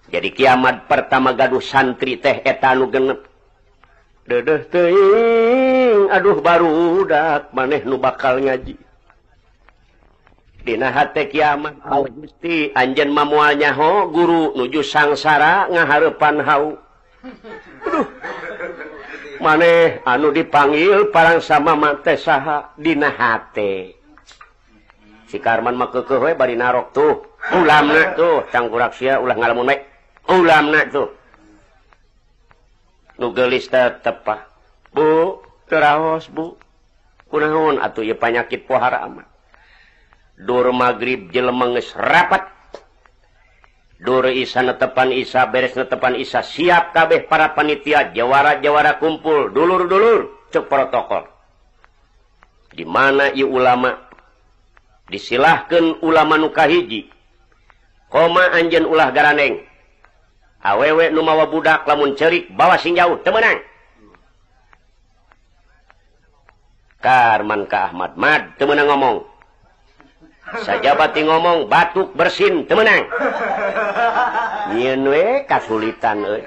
Jadi Ki Ahmad pertama gaduh santri teh eta anu genep. Dedeh teuing aduh barudak maneh nu bakal ngaji. Dina hate Ki Ahmad Gusti anjeun mah moal nyaho guru nuju sangsara ngahareupan hau. Aduh. Maneh anu dipanggil parang sama mah teh saha dina hate. Si Karman mah keukeuh we bari narok tuh. Ulamna tuh cangkurak sia ulah ngalamun we. Ulamna tuh. Nu geulis tetep Pak. Bu, teu raos Bu. Kunaon atuh ieu panyakit pohara amat. Dur magrib jelema geus rapat. Dur isa netepan isa beres netepan isa siap kabeh para panitia jawara-jawara kumpul dulur-dulur cek protokol. Di mana ieu ulama disilahkeun ulama nu kahiji. Koma anjeun ulah garaneng. Awewe nu mawa budak lamun ceurik bawa sing jauh teu meunang. Karman ka Ahmad mad teu meunang ngomong. Sajabati ngomong batuk bersin teu meunang. Nyieun we kasulitan euy.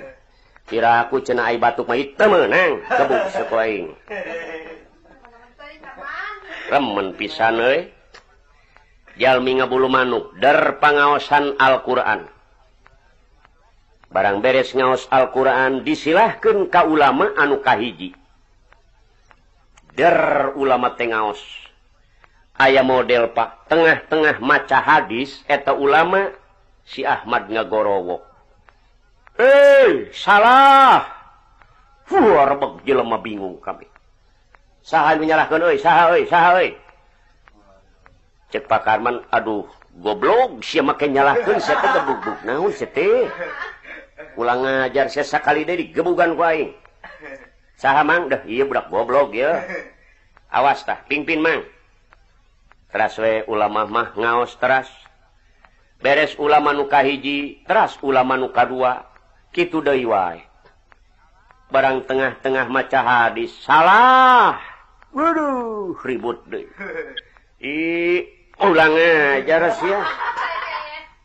Kira aku cenah ai batuk mah teu meunang gebuk saku aing. Remen pisan euy. Jalmi ngabulu manuk der pangaosan Al-Qur'an. Barang beres ngaos Al-Qur'an disilahkeun ka ulama anu kahiji. Der ulama teh ngaos. Aya model Pak, tengah-tengah maca hadis eta ulama si Ahmad ngagorowok. Salah. Fuh, rebeg jelema bingung kami. Saha nu nyalahkeun euy, saha euy, saha euy. Cek Pak Karman, aduh, goblok sia make nyalahkeun sia teh gebug-gebug naon sia teh. Ulang ngajar sia sakali deui digebugan ku aing. Saha mang dah ieu budak goblok ieu. Awas tah, pingpin mang. Teras we ulama mah ngaos teras. Beres ulama nu kahiji, teras ulama nu kadua. Kitu deui wae. Barang tengah-tengah maca hadis salah. Waduh, ribut deui. Ih, ulang ajar sia.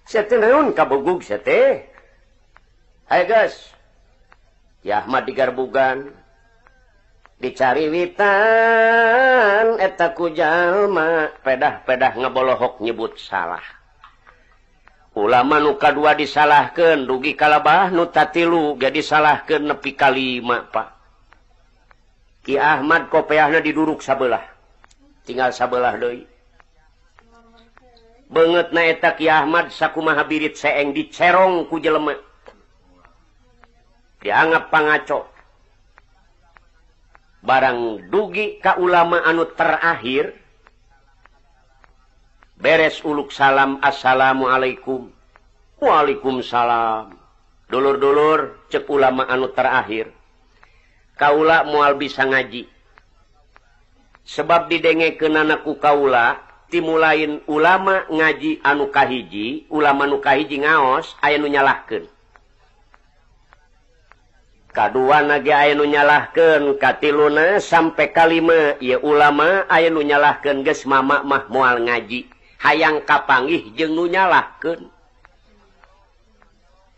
Sia teh naon kabugug sia teh. Hayo geus. Ki Ahmad digarbugan. Dicari witan eta ku jalma pedah-pedah ngabolohoh nyebut salah. Ulama nu kadua disalahkeun dugi kalabah nu tatilu ge disalahkeun nepi ka lima Pak. Ki Ahmad kopeahna diduruk sabelah. Tinggal sabelah deui. Beungeutna eta Ki Ahmad sakumaha birit seeng dicerong ku jelema. Dianggap pangaco. Barang dugi ka ulama anu terakhir beres uluk salam assalamualaikum waalaikumsalam dulur-dulur cek ulama anu terakhir kaula moal bisa ngaji sebab didengekeunana ku kaula timulain ulama ngaji anu kahiji ulama nu kahiji ngaos aya nu nyalahkeun. Kadua ge aya nu nyalahkeun, katiluna sampai kalima ieu ulama aya nu nyalahkeun geus mama mah moal ngaji, hayang kapanggih jeung nu nyalahkeun.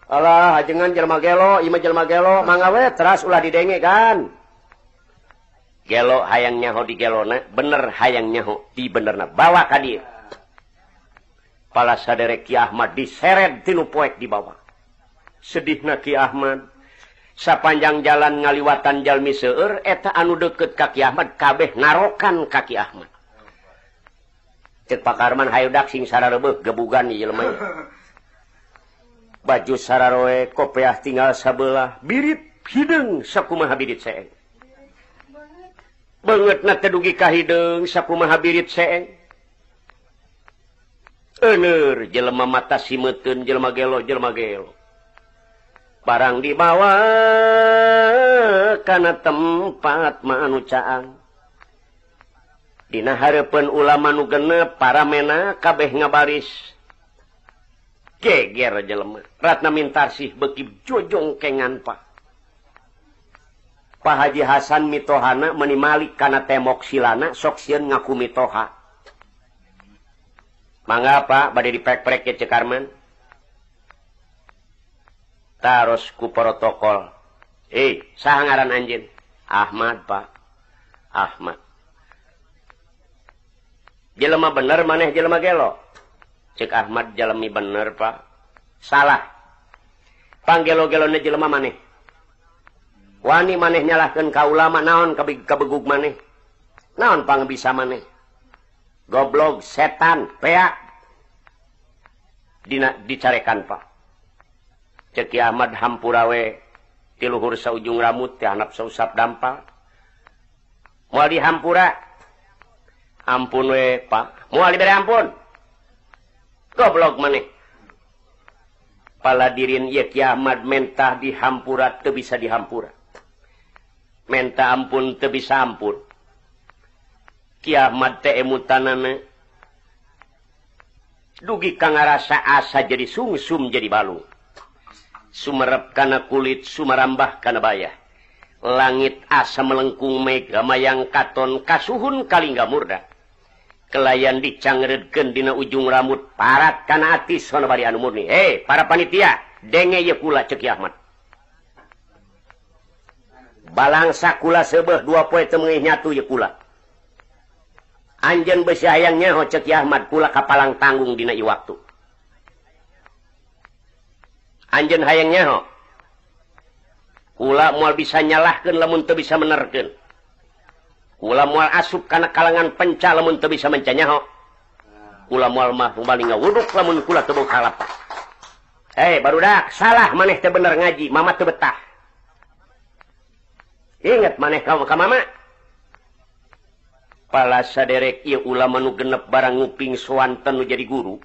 Alah ajengan jelema gelo, ieu mah jelema gelo, mangga we teras ulah didenge kan. Gelo hayang nyaho di gelona, bener hayang nyaho di benerna, bawa ka dieu. Pala saderek Ki Ahmad diseret tinu poek dibawa. Sedihna Ki Ahmad. Sapanjang jalan ngaliwatan jalmi seueur eta anu deukeut ka Ki Ahmad kabeh narokan ka Ki Ahmad. Cek Pak Karman hayu dak sing sarareubeuh gebugan ieu jelema. Baju sararoe kopeah tinggal sabelah birit hideung sakumaha birit seeng. Beungeutna teh dugi ka hideung sakumaha birit seeng. Euneur jelema mata simeuteun jelema gelo jelema gelo. Barang dibawa kana tempat manu caang. Dina hareupeun ulama nu genep paramena kabeh ngabaris. Geger jelema. Ratna Mintarsih beuki jojongkengan Pak. Pak Haji Hasan mitohana menimalik kana temok silana sok sieun ngaku mitoha. Mangga Pak bade diprek-prek ke Ceu Karman. Taros ku protokol. Saha ngaran anjeun? Ahmad Pak. Ahmad. Jelema bener maneh jelema gelo. Cek Ahmad jalemi bener Pak. Salah. Panggelo-gelona jelema maneh. Wani maneh nyalahkeun ka ulama naon kabegug maneh. Naon pangbisa maneh. Goblok setan peak. Dina dicarekan Pak. Cek Ki Ahmad hampura we ti luhur saujung rambut teh handap sausap dampal. Moal dihampura. Ampun we Pak. Moal dibere ampun. Goblok maneh. Paladirin ieu Ki Ahmad mentah dihampura teu bisa dihampura. Menta ampun teu bisa ampun. Ki Ahmad teh emutanana dugi ka ngarasa asa jadi sungsum jadi balung. Sumerep kana kulit sumarambah kana bayah. Langit asa melengkung mega mayang katon kasuhun kalingga murda. Kelayan dicangreudkeun dina ujung rambut parat kana atis sono bari anu murni. Hei para panitia, denge ieu kula ceuk Ki Ahmad. Balangsa kula seubeuh dua poe teu meungih nyatu ieu kula. Anjeun beusi hayang nyaho ceuk Ki Ahmad kula kapalang tanggung dina ieu waktu. Anjeun hayang nyaho. Kula moal bisa nyalahkeun lamun teu bisa menerkeun. Kula moal asup kana kalangan penca lamun teu bisa menca nyaho. Kula moal mah bali ngawuduk lamun kula teu boga kalapa. Hei barudak, salah maneh teu bener ngaji, mama teu betah. Ingat maneh ka mama. Pala saderek ieu ulama nu genep barang nguping soanten nu jadi guru.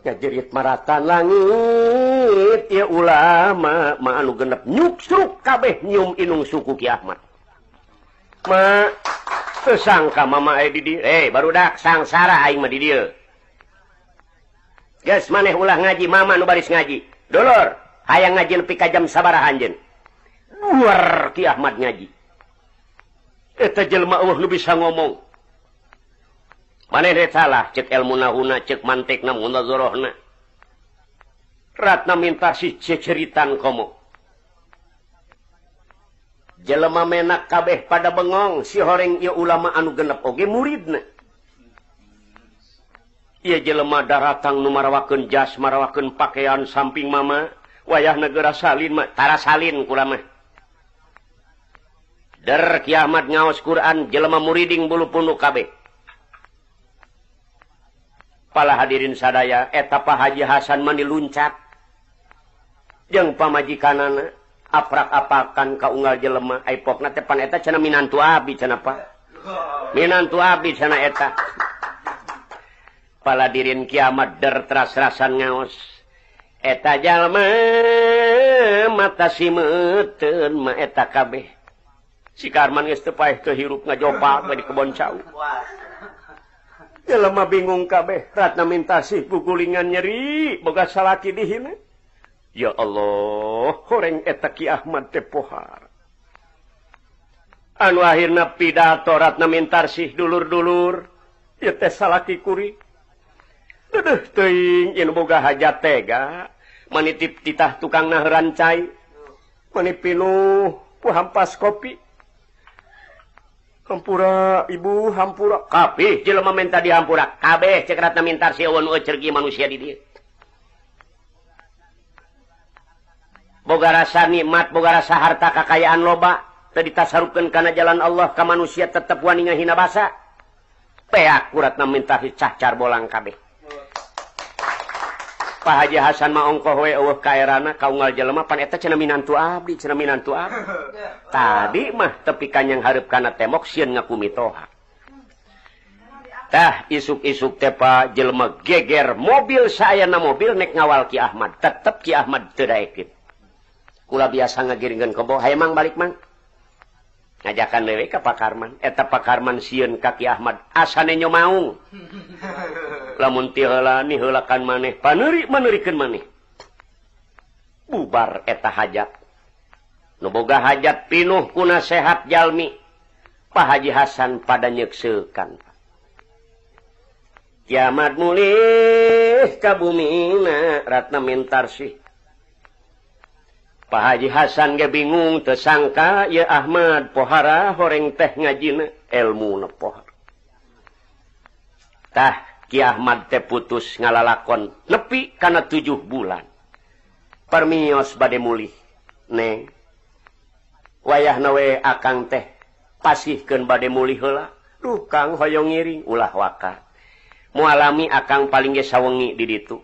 Ngajerit maratan langit ieu ulama mah anu genep nyuksruk kabeh nyium inung suku Ki Ahmad. Ma teu sangka mama aya di dieu. Barudak sangsara aing mah di dieu. Geus maneh ulah ngaji mama nu baris ngaji. Dulur, hayang ngaji nepi ka jam sabaraha anjeun? Luar Ki Ahmad ngaji. Eta jelema eueuh nu bisa ngomong. Maneh teh salah ceuk ilmu nahuna ceuk mantekna munazarahna. Ratna minta si ceceritan komo. Jelema menak kabeh pada bengong si horeng ieu ulama anu genep oge muridna. Ieu jelema daratang nu marawakeun jas, marawakeun pakaian samping mama, wayahna geura salin mah tara salin kula mah. Der Ki Ahmad ngaos Quran jelema muriding bulu punduk kabeh. Pala hadirin sadaya eta Pak Haji Hasan mah diluncat. Jeung pamajikanana aprak-apakan ka unggal jelema ai pokna teh pan eta cenah minantu abdi cenah Pak. Minantu abdi cenah eta. Paladirin Ki Ahmad der teras-rasan ngaos. Eta jalma mata simeuteun mah eta kabeh. Si Karman geus teu paeh teu hirup ngajopak di kebon cau. Jelema bingung kabeh, Ratna Mintasih gugulingan nyeri, boga salaki dihina. Ya Allah, horeng eta Ki Ahmad teh pohar. Anu akhirna pidato Ratna Mintarsih dulur-dulur, ieu teh salaki kuring. Deudeuh teuing ieu boga hajat tega, manitip titah tukang naheran cai, mani pinuh ku hampas kopi. Hampura ibu hampura kabeh jelema menta dihampura kabeh cek Ratna Mintarsih eueun euceurgi manusia di dieu. Boga rasa nikmat, boga rasa harta kakayaan loba teu ditasarupkeun kana jalan Allah ka manusia tetep wani ngahina basa. Peak ku Ratna Mintarsih cahcar bolang kabeh. Pak Haji Hasan mah ongkoh we eueuh kaerana ka unggal jelema pan eta cenah minantu abdi, cenah minantu abdi. Tadi mah tepi kanyang hareup kana tembok sieun ngaku mitoha. Tah isuk-isuk teh pa jelema geger mobil saayana mobil nek ngawal Ki Ahmad, tetep Ki Ahmad teu daekeun. Kula biasa ngagiringkeun kebo, hayu mang balik mang. Ngajakan dewe ka Pak Karman, eta Pak Karman sieun ka Ki Ahmad asane nyomaung. Lamun ti heula niheulakan maneh, paneuri maneurikeun maneh. Bubar eta hajat. Nu boga hajat pinuh ku nasehat jalmi. Pak Haji Hasan pada nyekseukan. Kiamat mulih ka bumina Ratna Mintarsih. Pak Haji Hasan ge bingung teu sangka ieu Ahmad pohara horeng teh ngajina elmuna pohara. Tah Ki Ahmad teh putus ngalalakon nepi kana 7 bulan. Permios bade mulih neng. Wayahna we akang teh pasihkeun bade mulih heula. Duh Kang hoyong ngiring ulah waka. Mualami akang paling ge sawengi di ditu.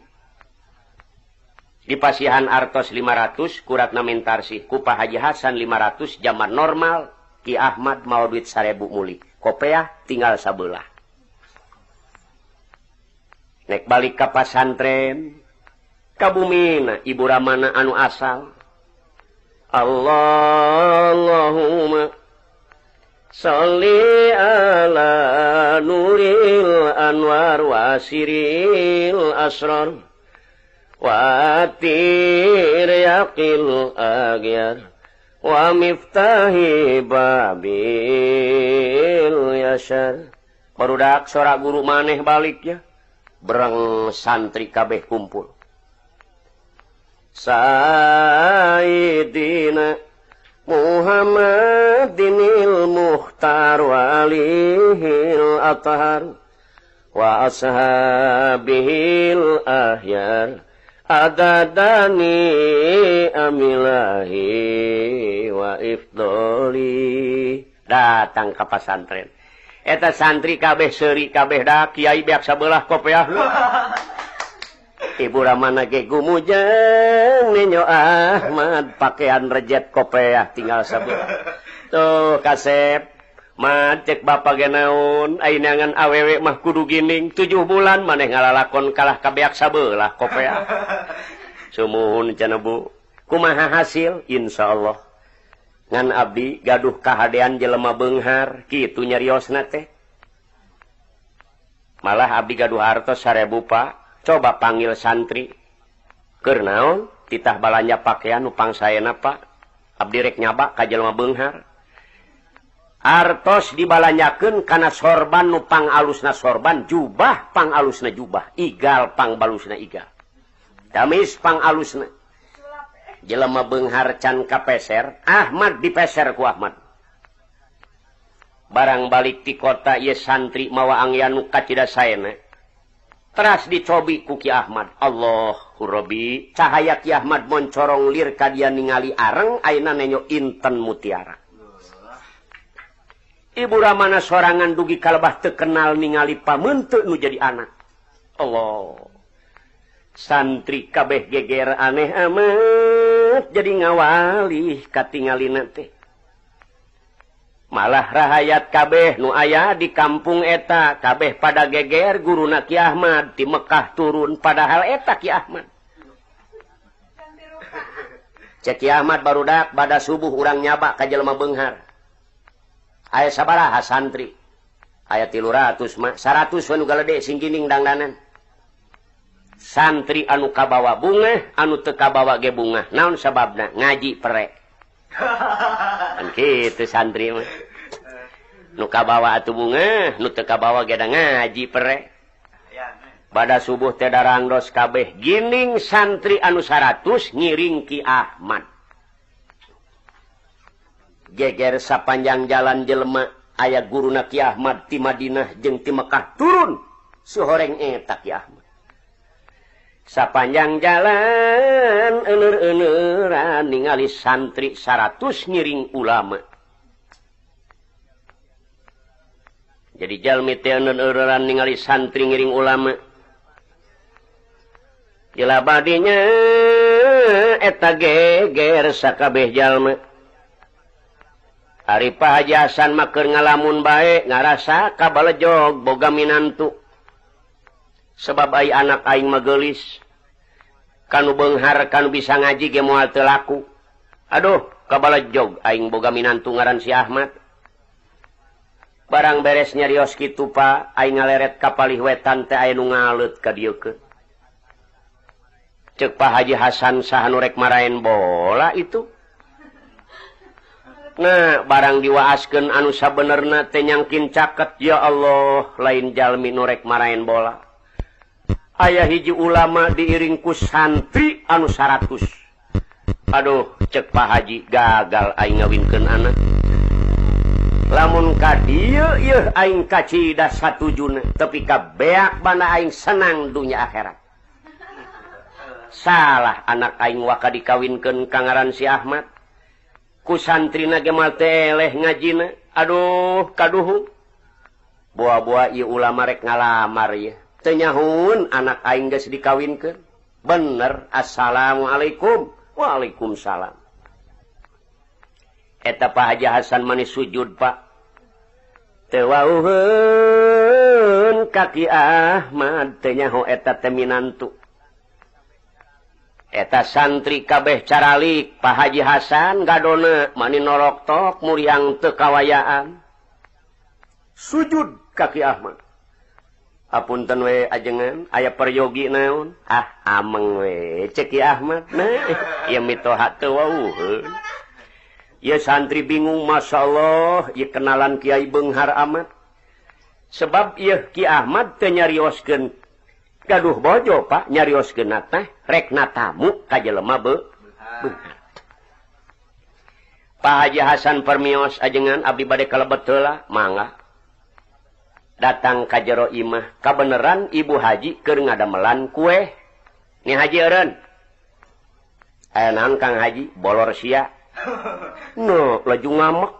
Dipasihan artos 500 ku Ratna Mintarsih ku Pak Haji Hasan 500 zaman normal Ki Ahmad mau duit 1000 mulih. Kopeah tinggal sabelah. Nek balik ka pasantren ka bumina Ibu Ramana anu asal. Allahumma sholli ala nuril anwar wasiril asrar wa tiryaqil agyar wa miftahi babil yashar. Barudak sora guru maneh balik ya. Bereng santri kabeh kumpul. Sayyidina Muhammadinil Mukhtar walihil athar wa ashabihil ahyar adadani amilahi wa ifdoli. Datang ka pasantren. Eta santri kabeh seuri kabeh da kiai beak sabelah kopeah. Ibu Ramana ge gumujeng ninyo Ahmad pakaian rejet kopeah tinggal sabelah. Tuh kasep mah cek bapak ge naon ayeuna ngan awewe mah kudu gining 7 bulan maneh ngalalakon kalah ka beak sabelah kopeah. Sumuhun cenah Bu. Kumaha hasil? Insyaallah. Ngan abdi gaduh kahadean jelema beunghar kitu nyariosna teh. Malah abdi gaduh hartos 1000 Pak. Coba panggil santri. Keur naon? Titah balanja pakaian nu pangsaena Pak. Abdi rek nyaba ka jelema beunghar. Artos dibalanjakeun kana sorban nu pangalusna sorban, jubah pangalusna jubah, igal pangbalusna igal. Gamis pangalusna. Jelema beunghar can kapeser, Ahmad dipeser ku Ahmad. Barang balik ti kota ieu santri mawa angyan nu kacida saena. Teras dicobi ku Ki Ahmad. Allahu Rabbi, cahaya Ki Ahmad moncorong lir ka dia ningali areng ayeuna nenyo inten mutiara. Ibu Ramana sorangan dugi kalebah teu kenal ningali pameunteuk nu jadi anak. Allah. Santri kabeh geger aneh amat jadi ngawalih katingalina teh. Malah rahayat kabeh nu aya di kampung eta kabeh pada geger guruna Ki Ahmad di Mekah turun padahal eta Ki Ahmad. Cek Ki Ahmad barudak pada subuh urang nyaba ka jelema beunghar. Aya sabaraha santri? Aya 300 mah, 100 we nu galede sing gining dangdanan. Santri anu kabawa bunga, anu teu kabawa ge bunga. Naon sababna? Ngaji pere. Kan kitu santri mah. Nu kabawa atuh bunga, nu teu kabawa ge da ngaji pere. Bada subuh teh darangdos kabeh gining santri anu 100 ngiring Ki Ahmad. Geger sapanjang jalan jelema aya guruna Ki Ahmad ti Madinah jeung ti Mekah turun suhoreng eta Ki Ahmad. Sapanjang jalan euleur-euleuran ningali santri 100 ngiring ulama. Jadi jalmi teh euleur-euleuran ningali santri ngiring ulama. Jelabadinya eta geger sakabeh jalma. Ari Pak Haji Hasan mah keur ngalamun bae ngarasa kabalejog boga minantu. Sebab ai anak aing mah geulis. Kanu beunghar kanu bisa ngaji ge moal teu laku. Aduh, kabalejog aing boga minantu ngaran si Ahmad. Barang beres nyarios kitu Pak, aing ngaleret ka palih wetan teh aya nu ngaleut ka dieu keun. Ceuk Pak Haji Hasan saha nu rek maraen bola itu. Nah barang diwaaskeun anu sabenerna teh nyangkin caket ya Allah lain jalmi nu rek maraen bola. Aya hiji ulama diiring ku santri anu 100. Aduh cek Pak Haji gagal aing ngawinkeun anak. Lamun ka dieu yeuh aing kacida satujuna tapi ka beak bana aing senang dunya akhirat. Salah anak aing waka dikawinkeun ka ngaran si Ahmad. Ku santrina ge mal teh ngajina. Aduh kaduhu. Boa-boa ieu ulama rek ngalamar ieu. Teu nyahun anak aing geus dikawinkeun. Bener assalamualaikum. Waalaikumsalam. Eta Pak Haji Hasan manis sujud Pak. Teu wauheun ka Ki Ahmad teu nyaho eta teh minantu. Eta santri kabeh caralik Pak Haji Hasan gadona mani noroktok muriang teu kawayaan. Sujud ka Ki Ahmad. Apunten we ajengan aya peryogi naon? Ah ameng we cek Ki Ahmad. Nah ieu mitoha teu wauheun. Ieu santri bingung masyaallah ieu kenalan kiai beunghar amat. Sebab ieu Ki Ahmad teu nyarioskeun gaduh bojo Pak nyarioskeun teh rekna tamu ka jelema beunghar. Pak Haji Hasan permios ajengan abdi bade kalebet heula mangga. Datang ka jero imah kabeneran Ibu Haji keur ngadamelan kue. Ni Haji eureun. Aya naon Kang Haji bolor sia. No, laju ngamek.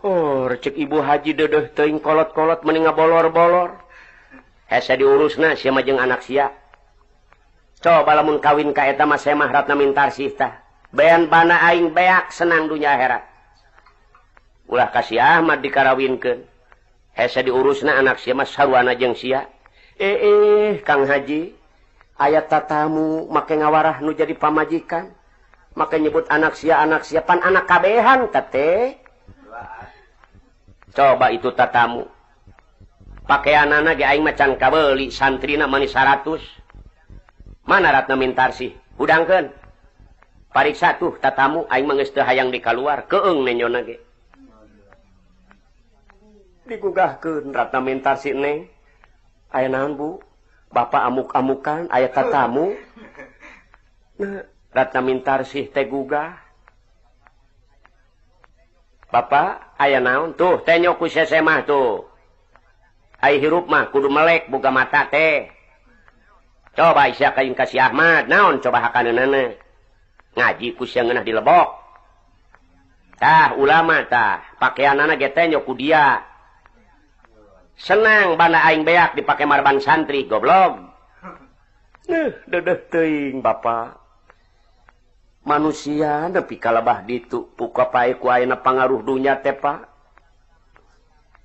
Oh, cek Ibu Haji deudeuh teuing kolot-kolot meni ngabolor-bolor. Hese diurusna sia mah jeung anak sia. Coba lamun kawin ka eta mah semah Ratna Mintarsih tah. Bean bana aing beak senang dunya akhirat. Ulah ka si Ahmad dikarawinkeun. Hese diurusna anak sia mah saruana jeung sia. Kang Haji, aya tatamu make ngawarah nu jadi pamajikan. Make nyebut anak sia pan anak kabehan teh. Coba itu tatamu. Pakaianana ge aing mah can kabeuli santrina mani 100. Mana Ratna Mintarsih? Hudangkeun. Pariksa tuh tatamu aing mah geus teu hayang dikaluar, keung nenyona ge. Digugahkeun Ratna Mintarsih neng. Aya naon Bu? Bapak amuk-amukan aya tatamu. Nah, Ratna Mintarsih teh gugah. Bapak aya naon? Tuh tenyo ku sesemah tuh. Ai hirup mah kudu melek boga mata teh. Coba sia ka ka si Ahmad naon coba hakaneunana. Ngaji ku sia ngeunah dilebok. Tah ulama tah pakeanana ge tenyo ku dia. Senang bana aing beak dipake marban santri goblok. Dedeh teuing bapak. Manusia nepi ka lebah ditu puka pae ku ayeuna pangaruh dunya teh Pak.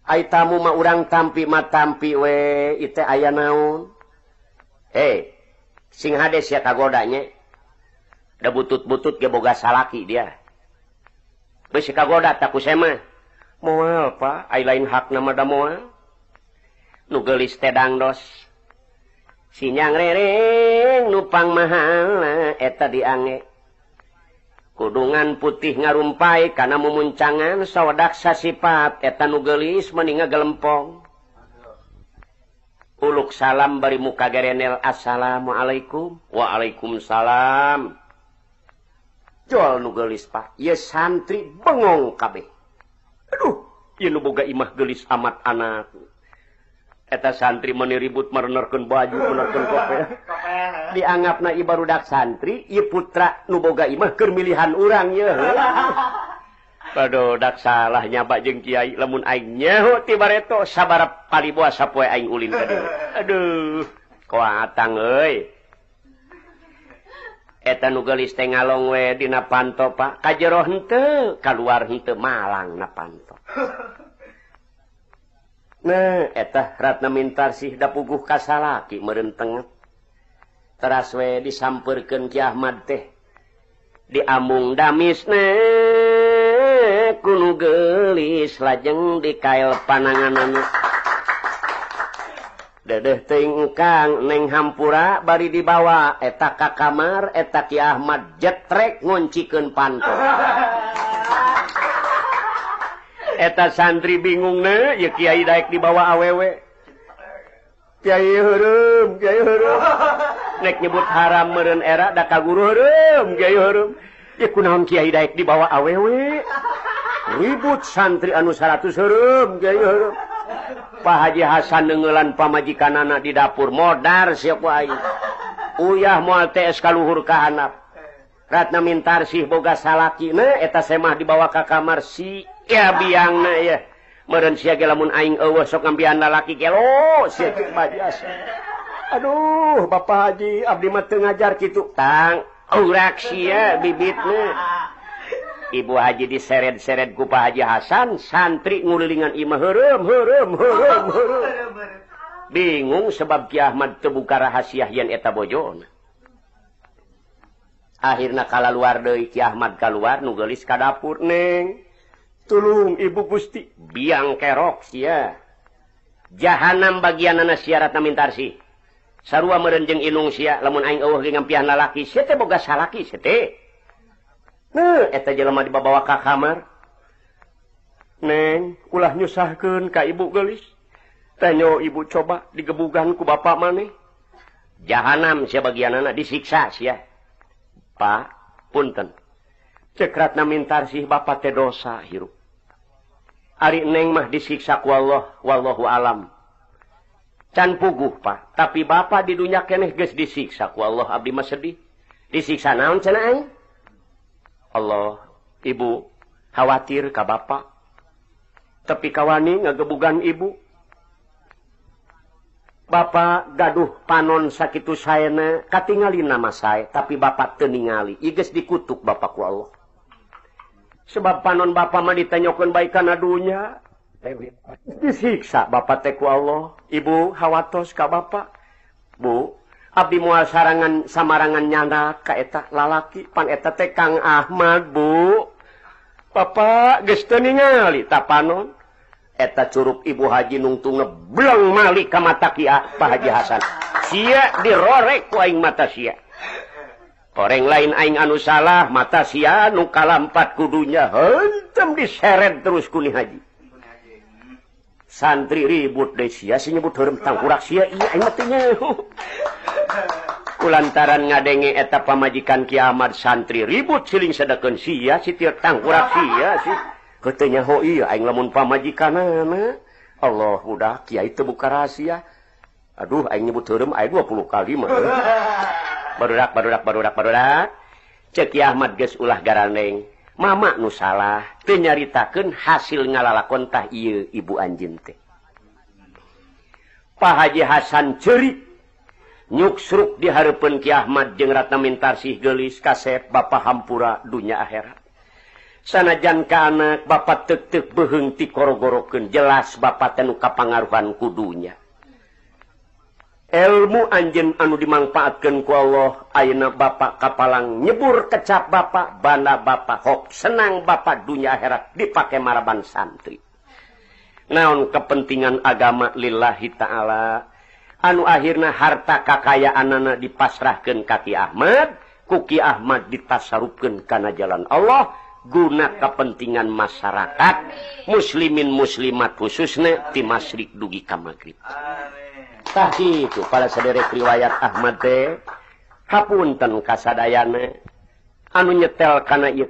Ai tamu mah urang tampi mah tampi we ieu aya naon. Hei, sing hade sia kagoda nya. Da butut-butut ge boga salaki dia. Beusi kagoda ta ku semah. Moal Pak, ai lain hakna mah da moal. Nu geulis teh dangdos. Sinyang rereng nu pangmahalna eta diange. Kudungan putih ngarumpai kana mumuncangan sawedak sasipat eta nu geulis meni ngagelempong. Uluk salam bari muka gerenel assalamualaikum. Waalaikumsalam. Jol nu geulis Pak, ieu santri bengong kabeh. Aduh, ieu nu boga imah geulis amat anak. Eta santri meni ribut merenerkeun baju, merenerkeun kopel. Dianggapna ieu barudak santri, ieu putra nu boga imah keur milihan urang ye. Barudak salah nyaba jeung kiai lamun aing nyaho ti bareto sabaraha paliboa sapoe aing ulin ka dieu. Aduh, koatang euy. Eta nu geulis teh ngalong we dina panto Pak, ka jero henteu, kaluar henteu malang na panto. Nah, eta Ratna Mintarsih da puguh ka salaki meureun tenget. Teras we disampeurkeun Ki Ahmad teh. Diamung damisna ku nu geulis lajeng dikael pananganana. Dedeh teuing Kang neng hampura bari dibawa eta ka kamar eta Ki Ahmad jetrek ngoncikeun panto. Eta santri bingung ne, ya kiai daek dibawa awewe. Kiai heureum, kiai heureum. Nek nyebut haram meureun era da ka guru heureum, kiai heureum. Ya kunaon kiai daek dibawa awewe. Ribut santri anu 100 heureum, kiai heureum. Pak Haji Hasan neunggeulan pamajikanana di dapur modar sia ku aing. Uyah moal TS kaluhur ka handap. Ratna Mintarsih boga salaki na eta semah dibawa ka kamar si ya biangna ya. Meureun sia ge lamun aing eueuh sok ngambian lalaki gelo sia cek bajas. Aduh, Bapak Haji abdi mah teu ngajar kitu. Tang urak sia bibitna. Ibu Haji diseret-seret ku Pak Haji Hasan, santri ngulilingan imah heureum heureum heureum heureum. Bingung sebab Ki Ahmad teu buka rahasia yen eta bojona. Akhirna kalaluar deui Ki Ahmad kaluar nu geulis ka dapur, Neng. Tulung Ibu Gusti, biang kerok sia. Jahanam bagianana sia Ratna Mintarsih. Sarua meureun jeung inung sia lamun aing eueuh ge ngampihan lalaki, sia teh boga salaki sia teh. Nah, eta jelema dibawa ka kamar. Neng, ulah nyusahkeun ka ibu geulis. Tanyo ibu coba digebugan ku bapak maneh. Jahanam sia bagianana disiksa sia. Pak, punten. Cek Ratna Mintarsih bapak teh dosa hirup. Ari neng mah disiksa ku Allah, wallahu alam. Can puguh, Pak, tapi bapak di dunya keneh geus disiksa ku Allah, abdi mah sedih. Disiksa naon cenah aing? Allah, ibu khawatir ka bapak. Tapi kawani ngagebugan ibu. Bapak gaduh panon sakitu saena katingali nama sae, tapi bapak teu ningali. Ieu geus dikutuk bapak ku Allah. Sebab panon bapak mah ditanyokeun bae kana dunya. Disiksa bapak teh ku Allah. Ibu hawatos ka bapak. Bu, abdi moal sarangan samarangan nyanda ka eta lalaki pan eta teh Kang Ahmad, Bu. Bapak geus teu ningali ta panon. Eta curug Ibu Haji nungtung ngebleng malik ka mata Ki Pak Haji Hasan. Sia dirorek ku aing mata sia. Oreng lain aing anu salah mata sia nu kalampat kudunya heuntem diseret terus ku Ni Haji. Santri ribut deui sia si nyebut heureum tangkurak sia ieu aing mah teu nyaho. Kulantaran ngadenge eta pamajikan Ki Ahmad santri ribut siling sedekeun sia si teu tangkurak sia si. Heuh nyaho ieu aing lamun pamajikanana. Allah budak kiai teu buka rahasia. Aduh aing nyebut heureum aing 20 kali mah. Barudak barudak barudak barudak. Cek Ki Ahmad geus ulah garandeng. Mama nu salah teu nyaritakeun hasil ngalalakon tah ieu ibu anjeun teh. Pak Haji Hasan ceurik nyuksruk di hareupeun Ki Ahmad jeung Ratna Mintarsih geulis kasep bapa hampura dunya akhirat. Sanajan ka anak bapa teuk-teuk beuheung ti korogorokeun jelas bapa teh nu kapangaruhan ku dunya. Ilmu anjeun anu dimangpaatkeun ku Allah ayeuna bapa kapalang nyebur kecap bapa banda bapa hok senang bapa dunya akhirat dipake maraban santri. Naon kepentingan agama lillahi ta'ala anu akhirna harta kakayaanana dipasrahkeun ka Ki Ahmad, ku Ki Ahmad ditasarufkeun kana jalan Allah guna kepentingan masyarakat muslimin muslimat khususna ti masyrik dugi ka magrib. Tah kitu para saderek riwayat Ahmad teh hapunten kasadayana anu nyetel kana ieu.